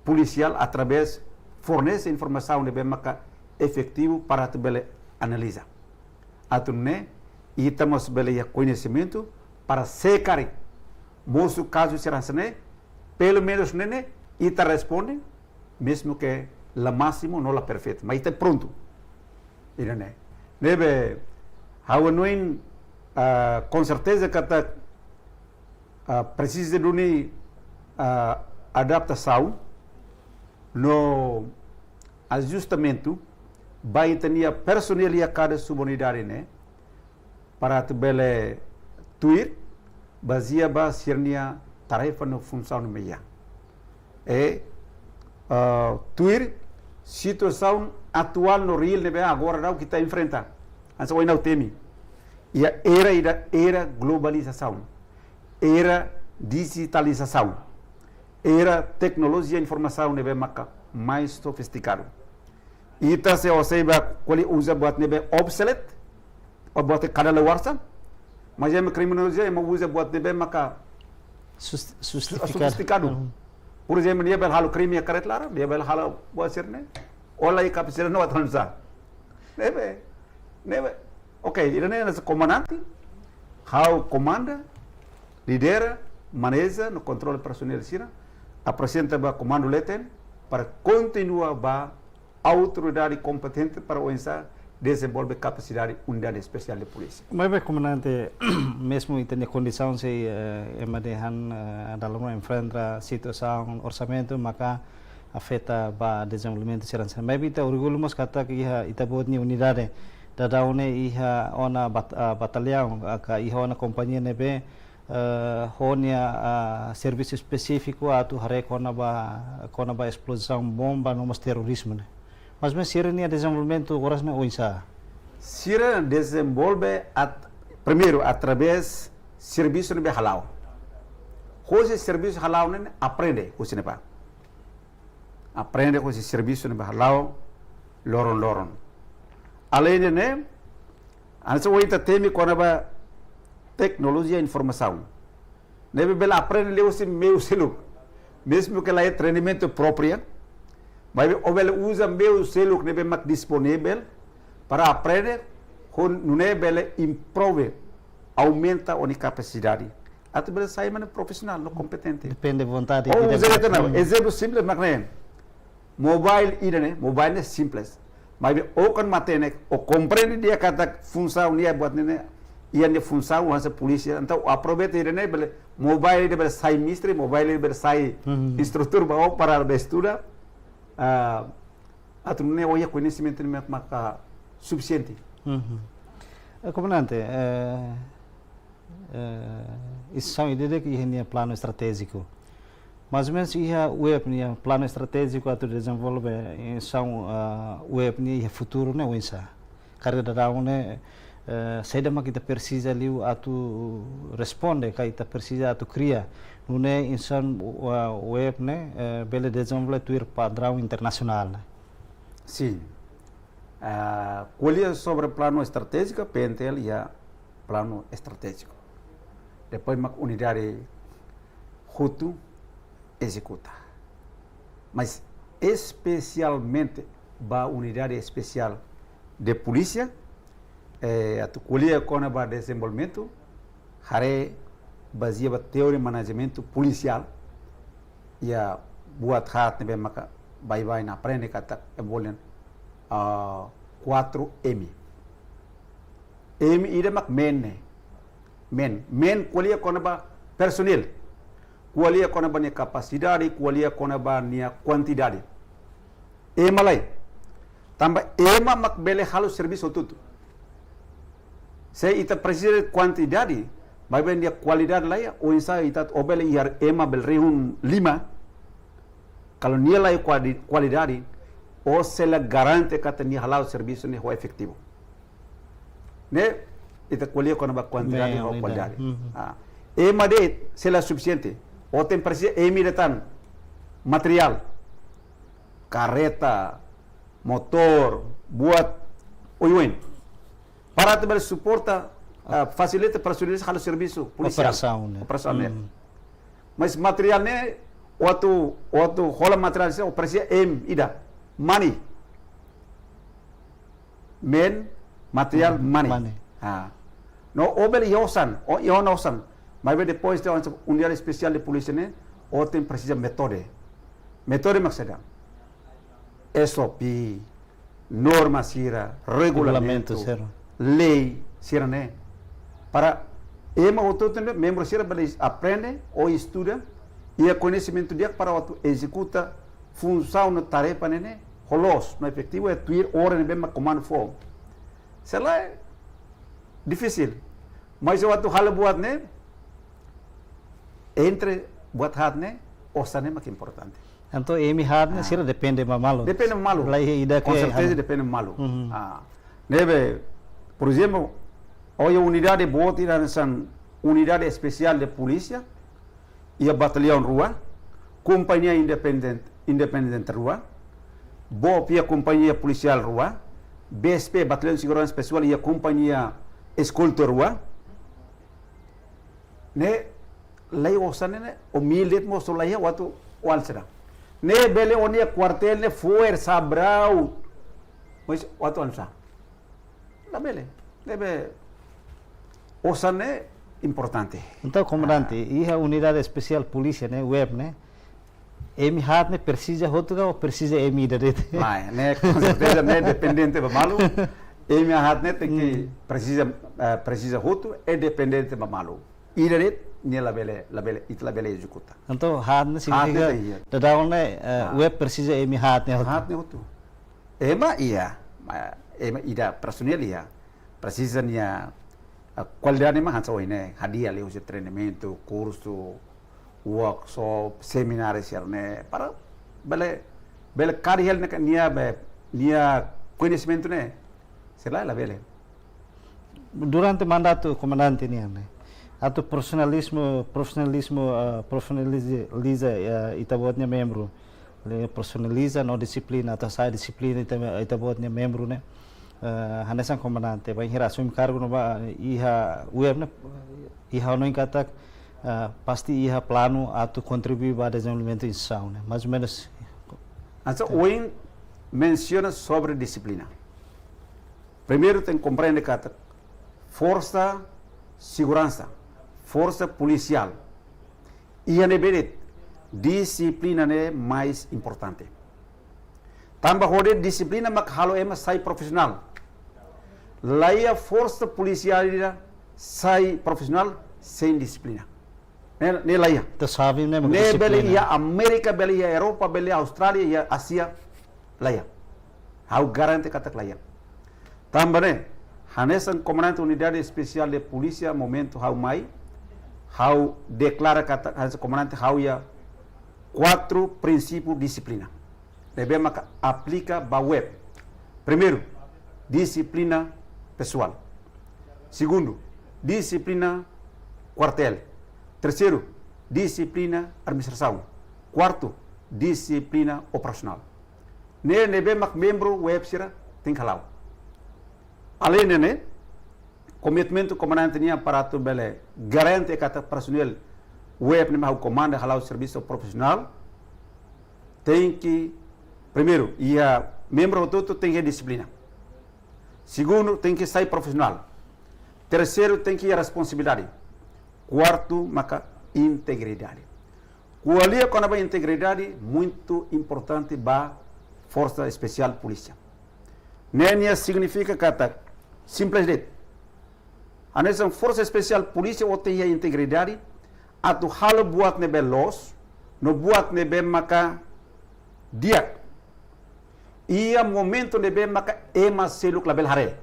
polisiál através fornese informasaun ne'ebé maka efetivu para atu bele analiza. Atu nune'e, ita mós bele iha koñesimentu para se karik mosu kazu sira hanesan ne'e, pelumenus ne'e ne'e, ita responde, mezmu ke la másimu, no la perfeitu, mas ita prontu. Ida-ne'e. Ne'ebé, ha'u hanoin, ah, konserteza katak, ah, presiza duni, ah, adaptasaun no ajustamentu ba ita-nia personál iha kada subalternidade ne'e, para atu bele tuir, bazeia ba sira-nia tarefa no funsaun ne'ebé iha. I, ah, tuir situasaun atuál no reál ne'ebé agora daudaun ita enfrenta. Hanesan ohin ha'u temi. Iha era ida, era globalizasaun, era dijitalizasaun, era teknolojia informasaun ne'ebé maka mais sofistikadu. Ita se ó sei bá ko'alia uza buat ne'ebé obsolete, ou buat kada la warsa, mas ema kriminozu ema uza buat ne'ebé maka sus-, su-, sofistikadu. Sofistikadu. Mhm. Por ezemplu, nia bele halo krime iha kareta laran, nia bele halo buat sira-ne'e. Ó la iha kapasidade no atu halo sá. Ne'ebé, ne'ebé. Ok, ida-ne'e hanesan komandante, ha'u komanda, lidera, maneja no kontrola personál sira, aprezenta ba komandu leten para kontinua ba autoridade kompetente para oinsá dezenvolve kapasidade unidade espesiál de polísia. Maibé, komandante, mezmu ita-nia kondisaun sei, eh, ema dehan, eh, dalam enfrenta situasaun orsamentu, maka afeta ba dezenvolvimentu sira-ne'e. Maibé ita orgullu mós katak iha ita-boot nia unidade daudaun ne'e iha ona bat-, ah, bataliaun, ah, ka iha ona kompañia ne'ebé, eh, ho nia, ah, servisu espesífiku atu haree kona-ba, kona-ba esplozaun bomba no mós terrorizmu ne'e. Mas, mas sira-nia dezenvolvimentu oras ne'e oinsá? Sira dezenvolve at-, primeiru, através servisu ne'ebé hala'o. Hosi servisu hala'o ne'e aprende, hosi ne'ebá. Aprende hosi servisu ne'ebé hala'o loron-loron. Além de ne'e, hanesan ohin ita temi kona-ba teknolojia informasaun. Ne'ebé bele aprende liuhusi meiu seluk. Mezmu ke laiha treinamentu própriu, maibé ó bele uza meiu seluk ne'ebé mak disponivel para aprende, ho nune'e bele improve, aumenta ó-nia kapasidade atu bele sai mane profisionál no kompetente. Depende vontade. Ó ida uza bele. Ita-nia, hmm, ezemplu simples mak ne'e. Mobile ida-ne'e, mobile ne'e simples. Maibé ó kan matenek, ó komprende di'ak katak funsaun nia buat ne'e ne'e, iha nia funsaun hanesan polísia. Entaun, aproveita ida-ne'e bele, mobile ida bele sai mestre, mobile ida bele sai, hmm, instrutór ba ó para bele estuda. ah, atu nune'e oinsá koñesimentu ne'e maka sufisiente. Mhm. Eh, komandante, eh, eh, instituisaun ida-idak iha nia planu estratéjiku. Mais ou menus iha UEP nia planu estratéjiku atu dezenvolve instituisaun, ah, UEP nia iha futuru ne'e oinsá? Karik daudaun ne'e, eh, saida mak ita presiza liu atu responde, ka ita presiza atu kria, nune'e instituisaun, ah, UEP ne'e, eh, bele dezenvolve tuir padraun internasionál ne'e? Sin. Ah, ko'alia sobre planu estratéjiku, PNTL iha planu estratéjiku. Depois mak unidade hotu ezekuta. Mas espesialmente ba unidade espesiál de polísia, eh, atu ko'alia kona-ba dezenvolvimentu, haree bazeia ba teoria manajementu polisiál, iha buat haat ne'ebé maka baibain aprende katak envolve, ah, quatro M. M ida mak men ne'e. Men, men ko'alia kona-ba personel. Ko'alia kona-ba nia kapasidade, ko'alia kona-ba nia kuantidade. Ema lae. Tanba ema mak bele halo servisu hotu-hotu. Se ita presiza kuantidade, maibé nia kualidade laiha, oinsá ita, ó bele iha ema bele rihun lima, kalau nia laiha kuali-, kualidade, ó sei la garante katak nia hala'o servisu ne'e ho efetivu. Ne'e, ita ko'alia kona-ba kuantidade ho kualidade. Mhm. Ah, ema de'it sei la sufisiente. Ó tenke presiza M ida tan, materiál, karreta, motór, buat oioin. Para atu bele suporta, ah, fasilita, fasilita halo servisu polisiál. Operasaun ne'e. Operasaun ne'e. Hmm. Mas materiál ne'e, ó atu, ó atu hola materiál ne'e, ó presiza M ida. Mane. Men, materiál, hmm, mane. Mane. Ah. No, ó bele iha osan, ó iha ona osan. Maibé depois iha unidade espesiál de polísia ne'e, ó tenke presiza métodu. Métodu mak saida? S O P, norma sira, regulamentu, regulamentu sira, lei sira-ne'e. Para ema hotu-hotu ne'e, membru sira bele aprende ou estuda, iha koñesimentu di'ak para atu ezekuta funsaun no tarefa ne'e, ne'e ho loos, no efetivu, iha tuir orden ne'ebé mak komandu fó. Sei la, difisil. Mas ó atu halo buat ne'e, entre buat haat ne'e, osan ne'e mak importante. Entaun, M haat ne'e, ah, sira depende ba malu. Depende ba malu. Laiha ida. Com certeza, depende ba malu. Mhm. Ah. Ne'ebé, por ezemplu, ohin unidade boot ida hanesan unidade espesiál de polísia, iha batallaun rua, kompañia independente, independente rua, BOP iha kompañia polisiál rua, BSP, batallaun seguransa pesoál, iha kompañia eskolta rua. Ne'e, laiha osan ne'e, ne'e, ó mil de'it mós ó laiha, ó atu oinsá? Ne'e bele ó-nia kuartél ne'e forsa brau. Mas ó atu oinsá? Labele. Ne'ebé osan ne'e importante. Entaun, komandante, ah, iha unidade espesiál polísia ne'e, UEP ne'e, M haat ne'e presiza hotu ka, ou presiza M ida de'it? Lae, ne'e com certeza ne'e dependente ba malu. M haat ne'e tenke, hmm, presiza, eh, presiza hotu, é dependente ba malu. Ida de'it, nia labele, labele, ita labele ezekuta. Entaun, haat ne'e, haat ne'e signifika, tenke iha. Daudaun ne'e, eh, ah, UEP presiza M haat ne'e hotu. Haat ne'e hotu. Ema iha, ma-, ema ida personel iha. Presiza nia, ah, kualidade mak hanesan ohin ne'e, hadi'a liuhusi treinamentu, kursu, workshop, semináriu sira-ne'e, para bele, bele karik hela nia, nia be, nia koñesimentu ne'e. Sei la, labele. Durante mandatu komandante nian ne'e, atu profisionalizmu, profisionalizmu, eh, profisionaliza, liza, eh, ita-boot nia membru. Lei profisionaliza no dixiplina, atu hasa'e dixiplina ita, ita-boot nia membru ne'e. Eh, hanesan komandante, bainhira asume kargu no ba iha UEP ne'e, iha hanoin katak, eh, pasti iha planu atu kontribui ba dezenvolvimentu instituisaun ne'e. Mais ou menus. Entaun, ohin mensiona sobre dixiplina. Primeiru tenke komprende katak forsa seguransa, forsa polisiál, iha ne'ebé de'it, dixiplina ne'e mais importante. Tanba hodi dixiplina mak halo ema sai profisionál. Laiha forsa polisiál ida sai profisionál sein dixiplina. Ne'e, ne'e laiha. Ita sabe, ne'e, ne'e bele dixiplina. Iha Amérika, bele iha Europa, bele iha Austrália, iha Ázia, Laiha. Ha'u garante katak laiha. Tanba ne'e, hanesan Komandante Unidade Espesiál de Polísia momentu ha'u mai, ha'u deklara katak hanesan komandante ha'u iha kuatru prinsípiu dixiplina ne'ebé maka aplika ba UEP. Primeiru, dixiplina pesoál. Segundu, dixiplina kuartél. Terseiru, dixiplina administrasaun. Kuartu, dixiplina operasionál. Ne'e ne'ebé mak membru UEP sira tenke hala'o. Além ne'e, komitmentu komandante nian para atu bele garante katak operasionál UEP ne'ebé mak ha'u komanda hala'o servisu profisionál, tenke, primeiru, iha membru hotu-hotu tenke dixiplina. Segundu, tenke sai profisionál. Terseiru, tenke iha responsabilidade. Kuartu, maka integridade. Ko'alia kona-ba integridade muitu importante ba Forsa Espesiál Polísia. Ne'e nia signifika katak simples de'it. Hanesan Forsa Espesiál Polísia ó tenke iha integridade atu halo buat ne'ebé loos, no buat ne'ebé maka di'ak. Iha momentu ne'ebé maka ema seluk labele haree.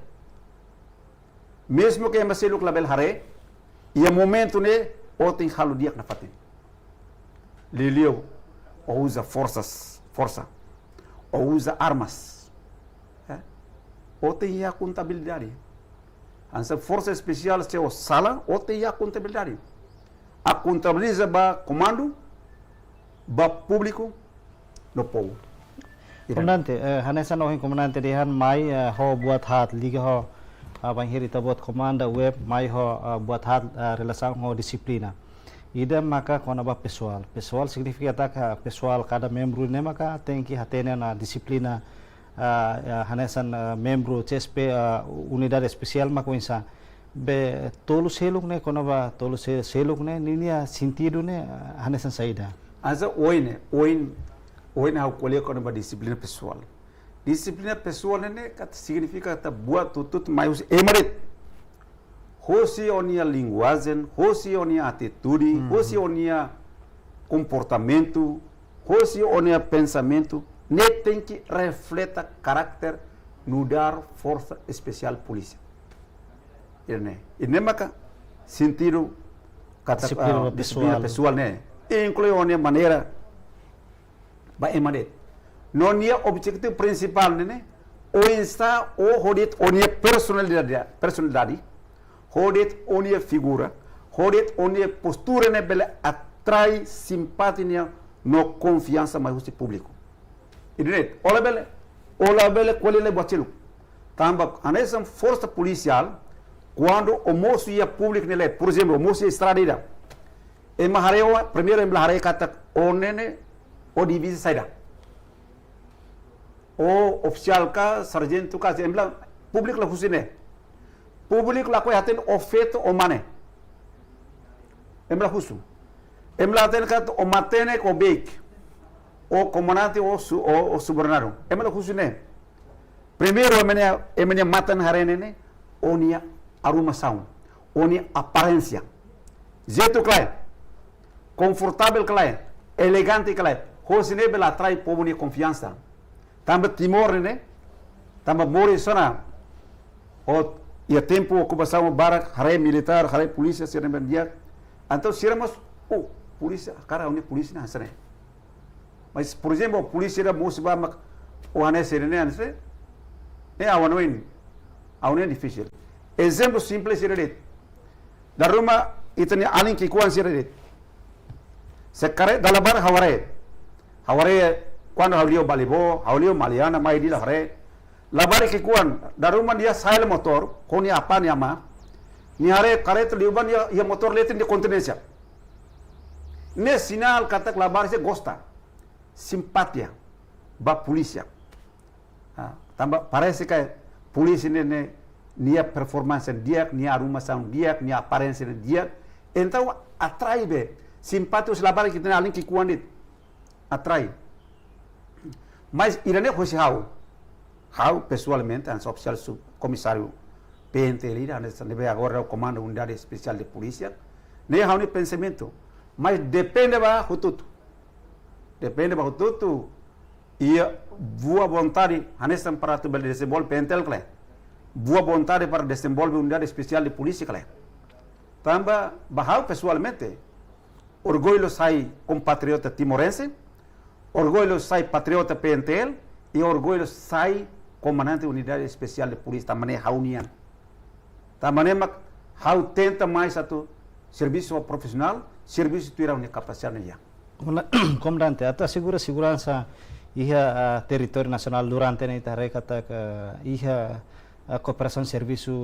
Mezmu ke ema seluk labele haree, iha momentu ne'e ó tenke halo di'ak nafatin. Liuliu, ó uza forsas, forsa, ó uza armas. Eh? Ó tenke iha kontabilidade. Hanesan Forsa Espesiál se ó sala, ó tenke iha kontabilidade. Akontabiliza ba komandu, ba públiku, no povu. Ida. Komandante, eh, hanesan ohin komandante dehan mai, eh, ho buat haat liga ho, ah, bainhira ita-boot komanda UEP mai ho, ah, buat haat, ah, relasaun ho dixiplina. Ida maka kona-ba pesoál. Pesoál signifika katak pesoál kada membru ne'e maka tenke hatene ona dixiplina, ah, ah, hanesan, ah, membru CSP, ah, Unidade Espesiál maka oinsá. Be tolu seluk ne'e, kona-ba tolu se-, seluk ne'e, ninia sentidu ne'e, ah, hanesan saida? Hanesan ohin ne'e, ohin, ohin ha'u ko'alia kona-ba dixiplina pesoál. Dixiplina pesoál ne'e, ne'e katak signifika katak buat hotu-hotu mai husi ema de'it. Hosi ó-nia linguajen, hosi ó-nia atitude, Mhm. hosi ó-nia komportamentu, hosi ó-nia pensamentu, ne'e tenke refleta karakter nu'udar Forsa Espesiál Polísia. Ida-ne'e. Ida-ne'e maka sentidu katak, Dixiplina ah, dixiplina pesoál. Pesoál ne'e. Inklui ó-nia maneira ba ema de'it. No nia objetivu prinsipál ne'e, ne'e, oinsá ó ho de'it ó-nia personalidade, personalidade, ho de'it ó-nia figura, ho de'it ó-nia postura ne'e bele atrai simpatia no konfiansa mai husi públiku. Ida-ne'e, ó labele, ó labele ko'alia lai buat seluk. Tanba hanesan forsa polisiál, kuandu ó mosu iha públiku nia leet, por ezemplu, ó mosu iha estrada ida. Ema haree ó, primeiru ema la haree katak ó ne'e ne'e, ó diviza saida. Ó ofisiál ka, sarjentu ka, ema la, públiku la husu ne'e. Públiku lakohi hatene ó feto, ó mane. Ema la husu. Ema la hatene katak ó matenek, ó beik. Ó komandante, ó su-, ó, ó subordinadu. Ema la husu ne'e. Primeiru, ema nia, ema nia matan haree ne'e ne'e, ó-nia arumasaun, ó-nia aparénsia. Jeitu klaru, konfortavel klaru, elegante klaru. Hosi ne'e bele atrai povu nia konfiansa. Tanba Timor ne'e, tanba moris ona, ó iha tempu okupasaun barak, haree militár, haree polísia, sira ne'ebé di'ak. Entaun sira mós, oh, polísia, hakarak ha'u-nia polísia ne'e hanesan ne'e. Mas, por ezemplu, polísia ida mosu ba mak ó hanesan ne'e, hanesan ne'e, ne'e ha'u hanoin, ha'u hanoin difisil. Ezemplu simples ida de'it. Dala ruma ita-nia alin ki'ikoan sira de'it. Se karik dala barak ha'u haree. Ha'u haree kuandu ha'u liu Balibo, ha'u liu Maliana, mai Dili haree. Labarik ki'ikoan, dala ruma nia sa'e hela motór, ho nia apá nia amá. Nia haree karreta liubá nia, iha motór leten nia kontinénsia. Ne'e sinál katak labarik sira gosta. Simpatia ba polísia. Ah, tanba parese katak polísia ne'e, ne'e, nia performansa di'ak, nia arumasaun di'ak, nia aparénsia di'ak. Entaun atrai be, simpatia husi labarik ita-nia alin ki'ikoan de'it. Atrai. Mas ida-ne'e hosi ha'u. Ha'u pesoalmente, hanesan ofisiál subkomisáriu P N T L ida, hanesan ne'ebé agora ha'u komandu Unidade Espesiál de Polísia. Ne'e ha'u-nia pensamentu. Mas depende ba hotu-hotu. Depende ba hotu-hotu. Iha Boa vontade hanesan para atu bele dezenvolve PNTL ka lae. Boa vontade para dezenvolve Unidade Espesiál de Polísia ka lae. Tanba ba ha'u pesoalmente, orgullu sai kompatriota timorense, orgullu sai patriota PNTL, i orgullu sai komandante Unidade Espesiál de Polísia, tanba ne'e ha'u-nian. Tanba ne'e mak ha'u tenta mais atu servisu profisionál, servisu tuir ha'u-nia kapasidade nian. Komanda-, komandante, atu asegura seguransa iha, ah, territóriu nasionál durante ne'e ita haree katak iha, ah, kooperasaun servisu,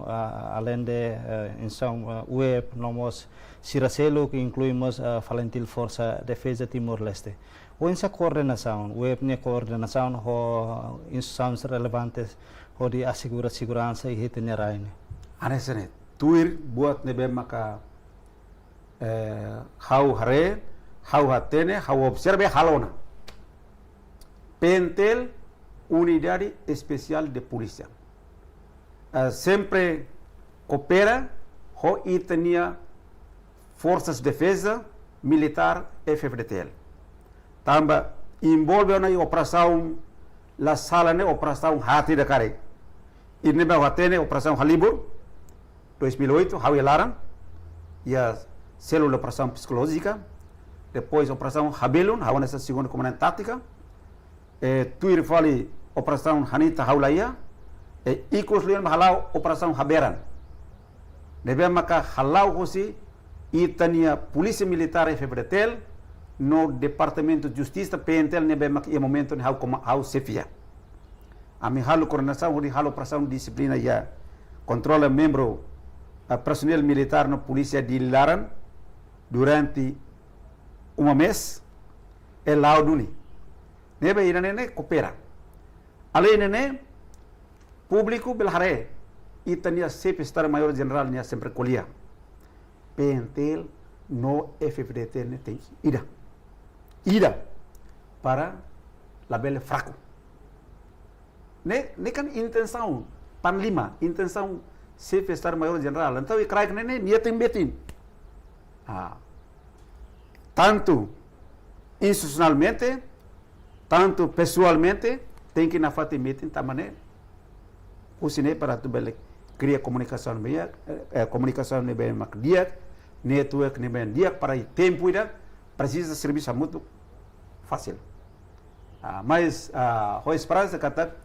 ah, alende, ah, instituisaun, ah, UEP, no mós sira seluk, inklui mós, ah, FALINTIL, Forsa Defeza Timor-Leste. Oinsá koordenasaun, UEP nia koordenasaun ho instituisaun relevante hodi asegura seguransa iha ita-nia rai ne'e? Hanesan ne'e, tuir buat ne'ebé maka, eh, ha'u haree, ha'u hatene, ha'u observa, halo ona. PNTL, Unidade Espesiál de Polísia, eh, sempre koopera ho ita-nia Forsas Defeza Militár, F-FDTL. Tanba envolve ona iha operasaun La Sala ne'e, operasaun haat ida karik. Ida-ne'e ba hatene operasaun Halibur, dois mil e oito, ha'u iha laran, iha sélula operasaun psikolójika. Depois operasaun Habelun, ha'u hanesan segundu komandante tátika. Eh, tuir fali operasaun Hanita ha'u la iha, eh, ikus liu hala'o operasaun Haberan. Ne'ebé maka hala'o husi ita-nia Polísia Militár, F-FDTL, no Departamentu Justisa, PNTL, ne'ebé maka iha momentu ne'e ha'u koma-, ha'u xefia. Ami halo koordenasaun hodi halo operasaun dixiplina iha, kontrola membru, ah, personel militár no polísia Dili laran durante uma mês, i la'o duni. Ne'ebé ida-ne'e ne'e koopera. Alende ne'e, públiku bele haree, ita-nia Xefe Estadu Maiór Jenerál nia sempre ko'alia, PNTL no F-FDTL ne'e tenke ida. Ida, para labele fraku. Ne'e, ne'e kan intensaun Panglima, intensaun Xefe Estadu Maiór Jenerál. Entaun, iha kraik ne'e ne'e, nia tenke metin. Ah. Tantu institusionalmente, tantu pesoalmente, tenke nafatin metin, tanba ne'e, husi ne'e para atu bele kria komunikasaun ne'ebé, eh, komunikasaun ne'ebé mak di'ak, network ne'ebé di'ak, para iha tempu ida presiza servisu hamutuk fasil. Ah, mas, ah, ho esperansa katak,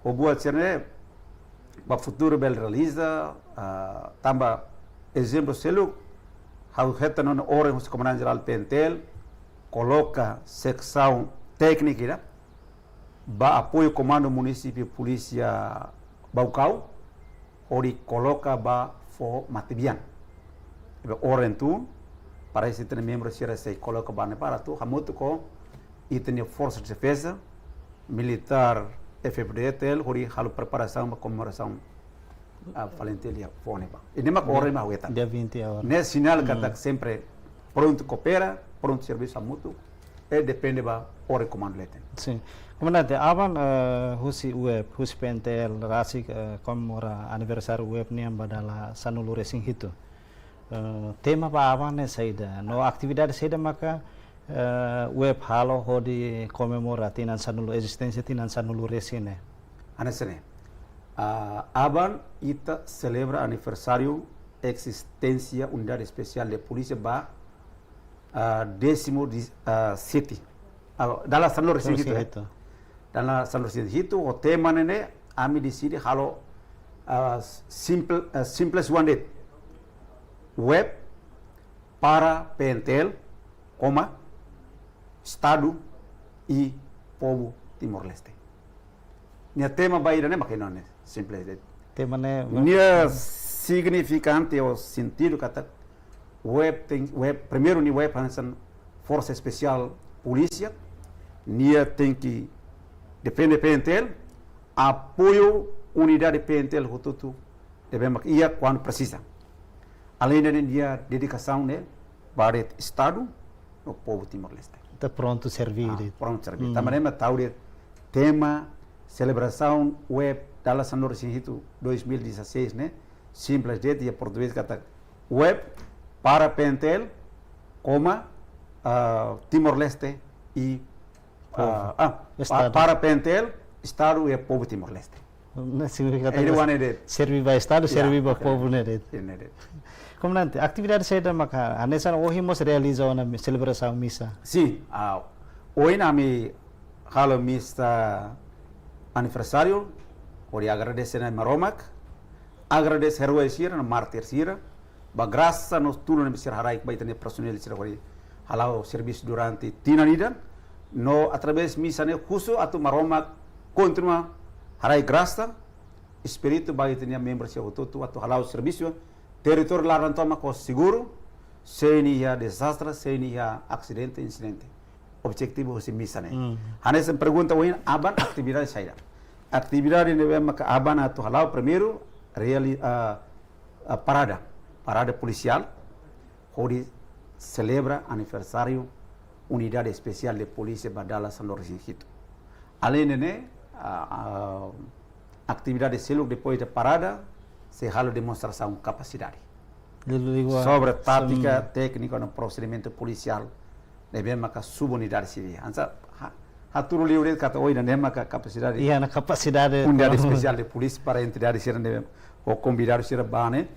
ho buat sira-ne'e, ba futuru bele realiza, ah, tanba ezemplu seluk, ha'u hetan ona oren husi Komandante Jerál PNTL, koloka seksaun téknika ida, ba apoiu Komandu Munisípiu Polísia Baucau, hodi koloka ba foho matebian. Ne'ebé oren tun, para ita-nia membru sira sei koloka ba ne'e para atu hamutuk ho ita-nia Forsa Defeza Militár, F-FDTL, hodi halo preparasaun ba komemorasaun, ah, FALINTIL iha foho ne'ebá. Ida-ne'e mak oren mak ha'u hetan. Dia vinte agora. Ne'e sinál katak sempre prontu koopera, prontu servisu hamutuk, i depende ba oren komandu leten. Sin. Komandante, aban, eh, husi UEP, husi PNTL, rasik, eh, komemora aniversáriu UEP nian ba dala sanulu-resin-hitu. Eh, tema ba aban ne'e saida? No atividade saida maka, eh, UEP halo hodi komemora tinan sanulu, ezisténsia tinan sanulu-resin ne'e? Hanesan ne'e. Ah, aban ita selebra aniversáriu ezisténsia Unidade Espesiál de Polísia ba, ah, décimo di-, ah, sete. Ah, dala sanulu-resin-hitu, eh. Resin-hitu. Dala sanulu-resin-hitu, ho tema ne'e ne'e, ami deside halo, ah, simple, ah, simples one day. UEP para PNTL, koma, Estadu i povu Timor-Leste. Nia tema ba ida-ne'e mak ne'e, simples de'it. Tema ne'e nia signifikante ou sentidu katak UEP tenke, UEP, primeiru nia UEP hanesan Forsa Espesiál Polísia, nia tenke defende PNTL, apoiu unidade PNTL hotu-hotu ne'ebé mak iha kuandu presiza. Alende ne'e nia dedikasaun ne'e ba Estadu no povu Timor-Leste. Ita prontu serví. Ah, prontu serví. Hmm. Tanba ne'e mak tau de'it tema selebrasaun UEP dala sanulu-resin-hitu dois mil e dezasseis ne'e, simples de'it, iha portugés katak UEP para PNTL, koma, ah, Timor-Leste i Povu. Ah, ah, pa-, Estadu. Para P N T L, Estadu iha povu Timor-Leste. Ne'e signifika katak ida-ne'e mak serve ba Estadu, ya, serve ba povu ne'e de'it. Ne'e de'it. Komandante, atividade saida maka hanesan ohin mós realiza ona mi-, selebrasaun misa? Sin, ah, ohin ami halo misa aniversáriu, hodi agradese Na'i Maromak, agradese eroi sira, no mártir sira, ba grasa no tulun ne'ebé sira haraik ba ita-nia personel sira hodi hala'o servisu durante tinan ida, no através misa ne'e husu atu Maromak kontinua haraik grasa, espíritu ba ita-nia membru sira hotu-hotu atu hala'o servisu, territóriu laran tomak ho seguru, sein iha dezastre, sein iha asidente, insidente. Objetivu husi misa ne'e. Hmm. Hanesan pergunta ohin, aban atividade saida? Atividade ne'ebé maka aban atu hala'o primeiru, reali-, ah, ah, parada, parada polisiál, hodi selebra aniversáriu Unidade Espesiál de Polísia ba dala sanulu-resin-hitu. Além de ne'e, ah, ah, atividade seluk depois de parada, sei halo demonstrasaun kapasidade. Liuliu sobre tátika, sem- téknika no prosedimentu polisiál ne'ebé maka subunidade sira. Hanesan ha-, hatudu liu de'it katak ohin ne'e maka kapasidade. Iha ona kapasidade Unidade Espesiál de Polísia para entidade sira ne'ebé ho konvidadu sira ba ne'e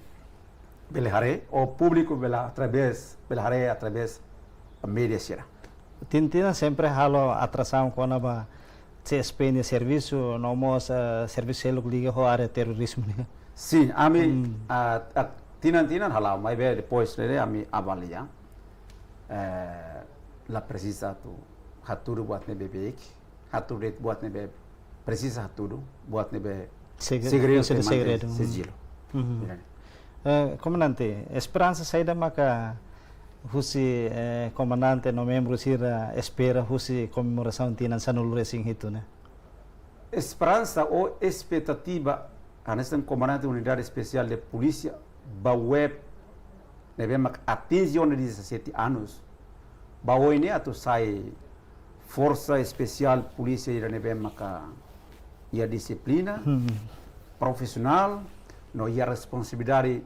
bele haree, ou públiku bele através, bele haree através média sira. Tinan-tinan sempre halo atrasaun kona-ba C S P nia servisu, no mós, eh, servisu seluk liga ho área terrorizmu nian. Sin, ami, Hmm. ah, ah, tinan-tinan hala'o, maibé depois ne'e ami avalia. Eh, la presiza atu hatudu buat ne'ebé beik, hatudu de'it buat ne'ebé presiza hatudu, buat ne'ebé Segre-, segredu, segredu, mantém segredu. Sijilu. Mhm. Ya. Eh, komandante, esperansa saida maka husi, eh, komandante no membru sira espera husi komemorasaun tinan sanulu-resin-hitu ne'e? Esperansa ou espetativa, hanesan komandante Unidade Espesiál de Polísia, ba web ne'ebé mak atinje ona dezassete anos, ba oin ne'e atu sai Forsa Espesiál Polísia ida ne'ebé maka iha dixiplina, Hmm. profisionál, no iha responsabilidade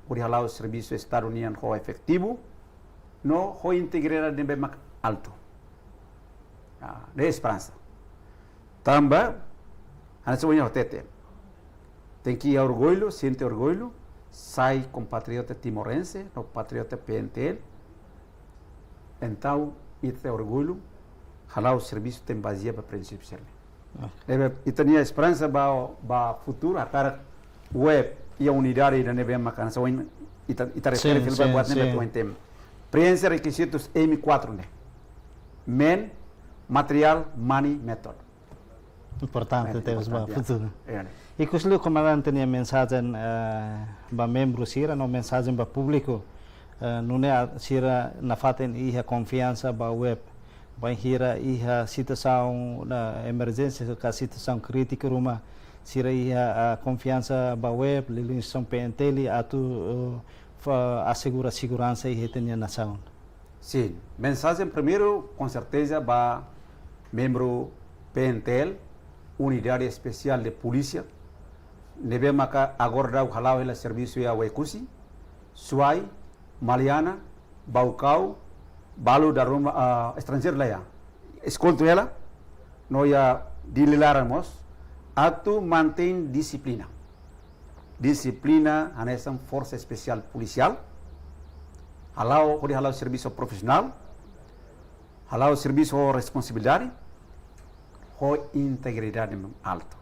hodi hala'o servisu Estadu nian ho efetivu, no ho integridade ne'ebé mak altu. Ah, ne'e esperansa. Tanba, hanesan ohin ha'u hatete. Tenke iha orgullu, sente orgullu, sai kompatriota timorense, no patriota P N T L. Entaun, ita orgullu, hala'o servisu tenke bazeia ba prinsípiu sira-ne'e. Ok. Ne'ebé, ita-nia esperansa ba, ba futuru, hakarak web iha unidade ida ne'ebé maka hanesan ohin ita, ita refere Sin, fila ba sin, buat ne'ebé sin. Ohin tem. Preenxe rekizitus M quatro ne'e. Men, materiál, mani, métodu. Importante, eh, tebes ba importante, ya. Futuru. Iya, ne'e. Ikus liu komandante nia mensajen, eh, ba membru sira no mensajen ba públiku, eh, nune'e a-, sira nafatin iha konfiansa ba web. Bainhira iha situasaun, eh, emerjénsia ka situasaun krítiku ruma, sira iha, eh, konfiansa ba web, liuliu instituisaun P N T L atu, eh, fa-, asegura seguransa iha ita-nia nasaun. Sin, mensajen primeiru, konserteza, ba membru P N T L, Unidade Espesiál de Polísia, ne'ebé maka agora daudaun hala'o hela servisu iha Oekusi, Suai, Maliana, Baucau, balu dala ruma, ah, estranjeiru la iha. Eskoltu hela, no iha Dili laran mós, atu mantein dixiplina. Dixiplina hanesan Forsa Espesiál Polisiál, hala'o, hodi hala'o servisu profisionál, hala'o servisu ho responsabilidade, ho integridade altu.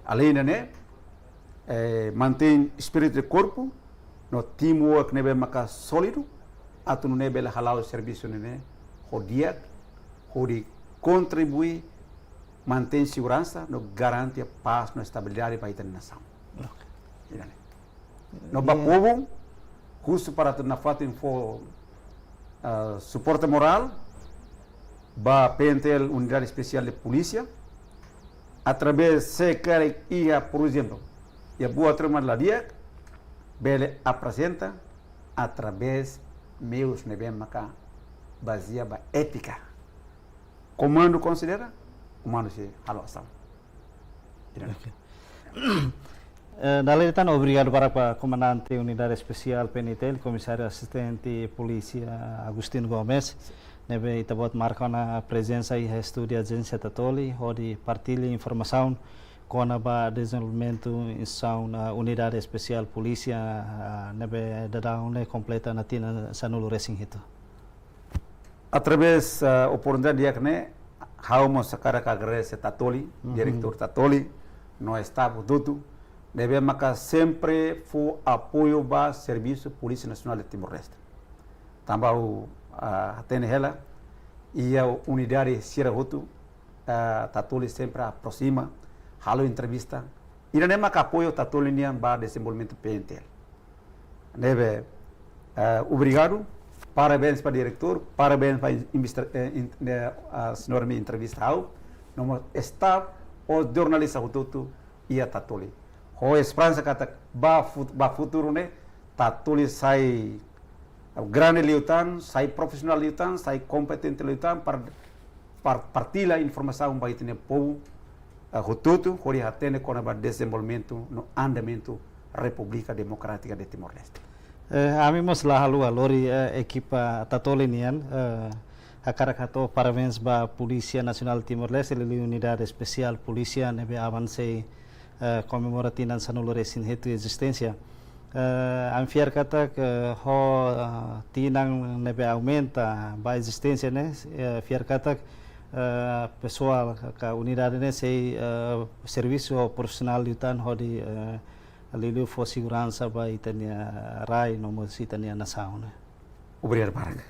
Além de ne'e, eh, mantein espíritu de korpu, no teamwork ne'ebé maka sólidu, atu nune'e bele hala'o servisu ne'e ho di'ak, hodi kontribui mantein seguransa, no garante pás no estabilidade ba ita-nia nasaun. Ok. Ida-ne'e. No ba povu, husu para atu nafatin fó, ah, suporte morál ba P N T L Unidade Espesiál de Polísia, através se karik iha, por ezemplu, iha buat ruma la di'ak, bele aprezenta através meius ne'ebé maka bazeia ba étika. Komandu konsidera, komandu sei halo asaun. Ok. Eh, dala ida tan obrigadu barak ba Komandante Unidade Espesiál P N T L, Komisáriu Asistente Polísia Agostinho Gomes. ne'ebé ita-boot marka ona prezensa iha estúdiu Ajénsia Tatoli hodi partilla informasaun kona-ba dezenvolvimentu instituisaun, ah, Unidade Espesiál Polísia, ah, ne'ebé daudaun ne'e kompleta ona tinan sanulu-resin-hitu. Através, ah, oportunidade di'ak ne'e, ha'u mós hakarak agradese Tatoli, Diretór Tatoli, no staff hotu-hotu, ne'ebé maka sempre fó apoiu ba servisu Polísia Nasionál de Timor-Leste. Tanba ha'u, ah, hatene hela, iha unidade sira hotu, ah, Tatoli sempre aproxima, halo entrevista. Ida-ne'e maka apoiu Tatoli nian ba dezenvolvimentu P N T L. Ne'ebé, ah, obrigadu, parabéns ba diretór, parabéns ba in-, invista-, eh, in-, eh, ah, señór ne'ebé entrevista ha'u, no mós staff, ho jornalista hotu-hotu iha Tatoli. Ho esperansa katak ba fut-, ba futuru ne'e, Tatoli sai grande liután, sai profisionál liután, sai kompetente liután para, para partilla informasaun ba ita-nia povu, eh, hotu-hotu, hodi hatene kona-ba dezenvolvimentu no andamentu Repúblika Demokrátika de Timor-Leste. Eh, ami mós la haluha lori, eh, ekipa Tatoli nian, eh, hakarak hato'o parabéns ba Polísia Nasionál Timor-Leste, liuliu Unidade Espesiál Polísia ne'ebé aban sei, eh, komemora tinan sanulu-resin-hitu ezisténsia. Eh, ami fiar katak, eh, ho, eh, tinan ne'ebé aumenta ba ezisténsia ne'e, eh, fiar katak, eh, pesoál ka unidade ne'e sei, eh, servisu ho profisionál liután hodi, eh, liuliu fó seguransa ba ita-nia rai no mós ita-nia nasaun ne'e. Obrigadu barak.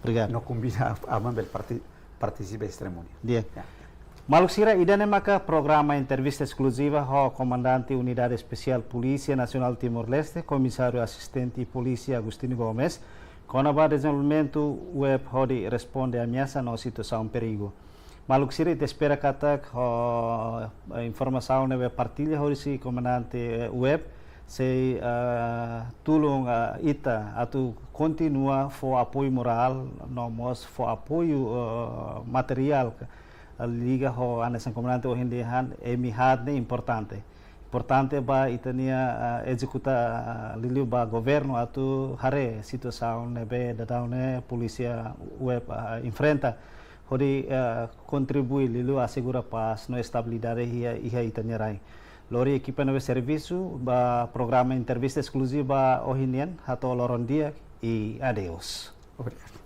Obrigadu. No konvida aban bele parti-, partisipa iha serimónia. Di'ak. Ya. Maluk sira, ida-ne'e maka programa entrevista eskluziva ho Komandante Unidade Espesiál Polísia Nasionál Timor-Leste, Komisáriu Asistente Polísia Agostinho Gomes, kona-ba dezenvolvimentu web hodi responde ameasa no situasaun perigu. Maluk sira, ita espera katak ho, eh, informasaun ne'ebé partilla hosi Komandante, eh, web, sei, eh, tulun, eh, ita atu kontinua fó apoiu morál, no mós fó apoiu, eh, materiál, eh, liga ho hanesan Komandante ohin dehan, imi haat ne'e importante. Importante ba ita-nia, eh, ezekuta, eh, liuliu ba governu atu haree situasaun ne'ebé daudaun ne'e polísia web, eh, enfrenta. Hodi, eh, kontribui liuliu asegura pás no estabilidade iha, iha ita-nia rai. Lori ekipa ne'ebé servisu ba programa entrevista eskluziva ohin nian, hato'o loron di'ak i adeus. Obrigadu.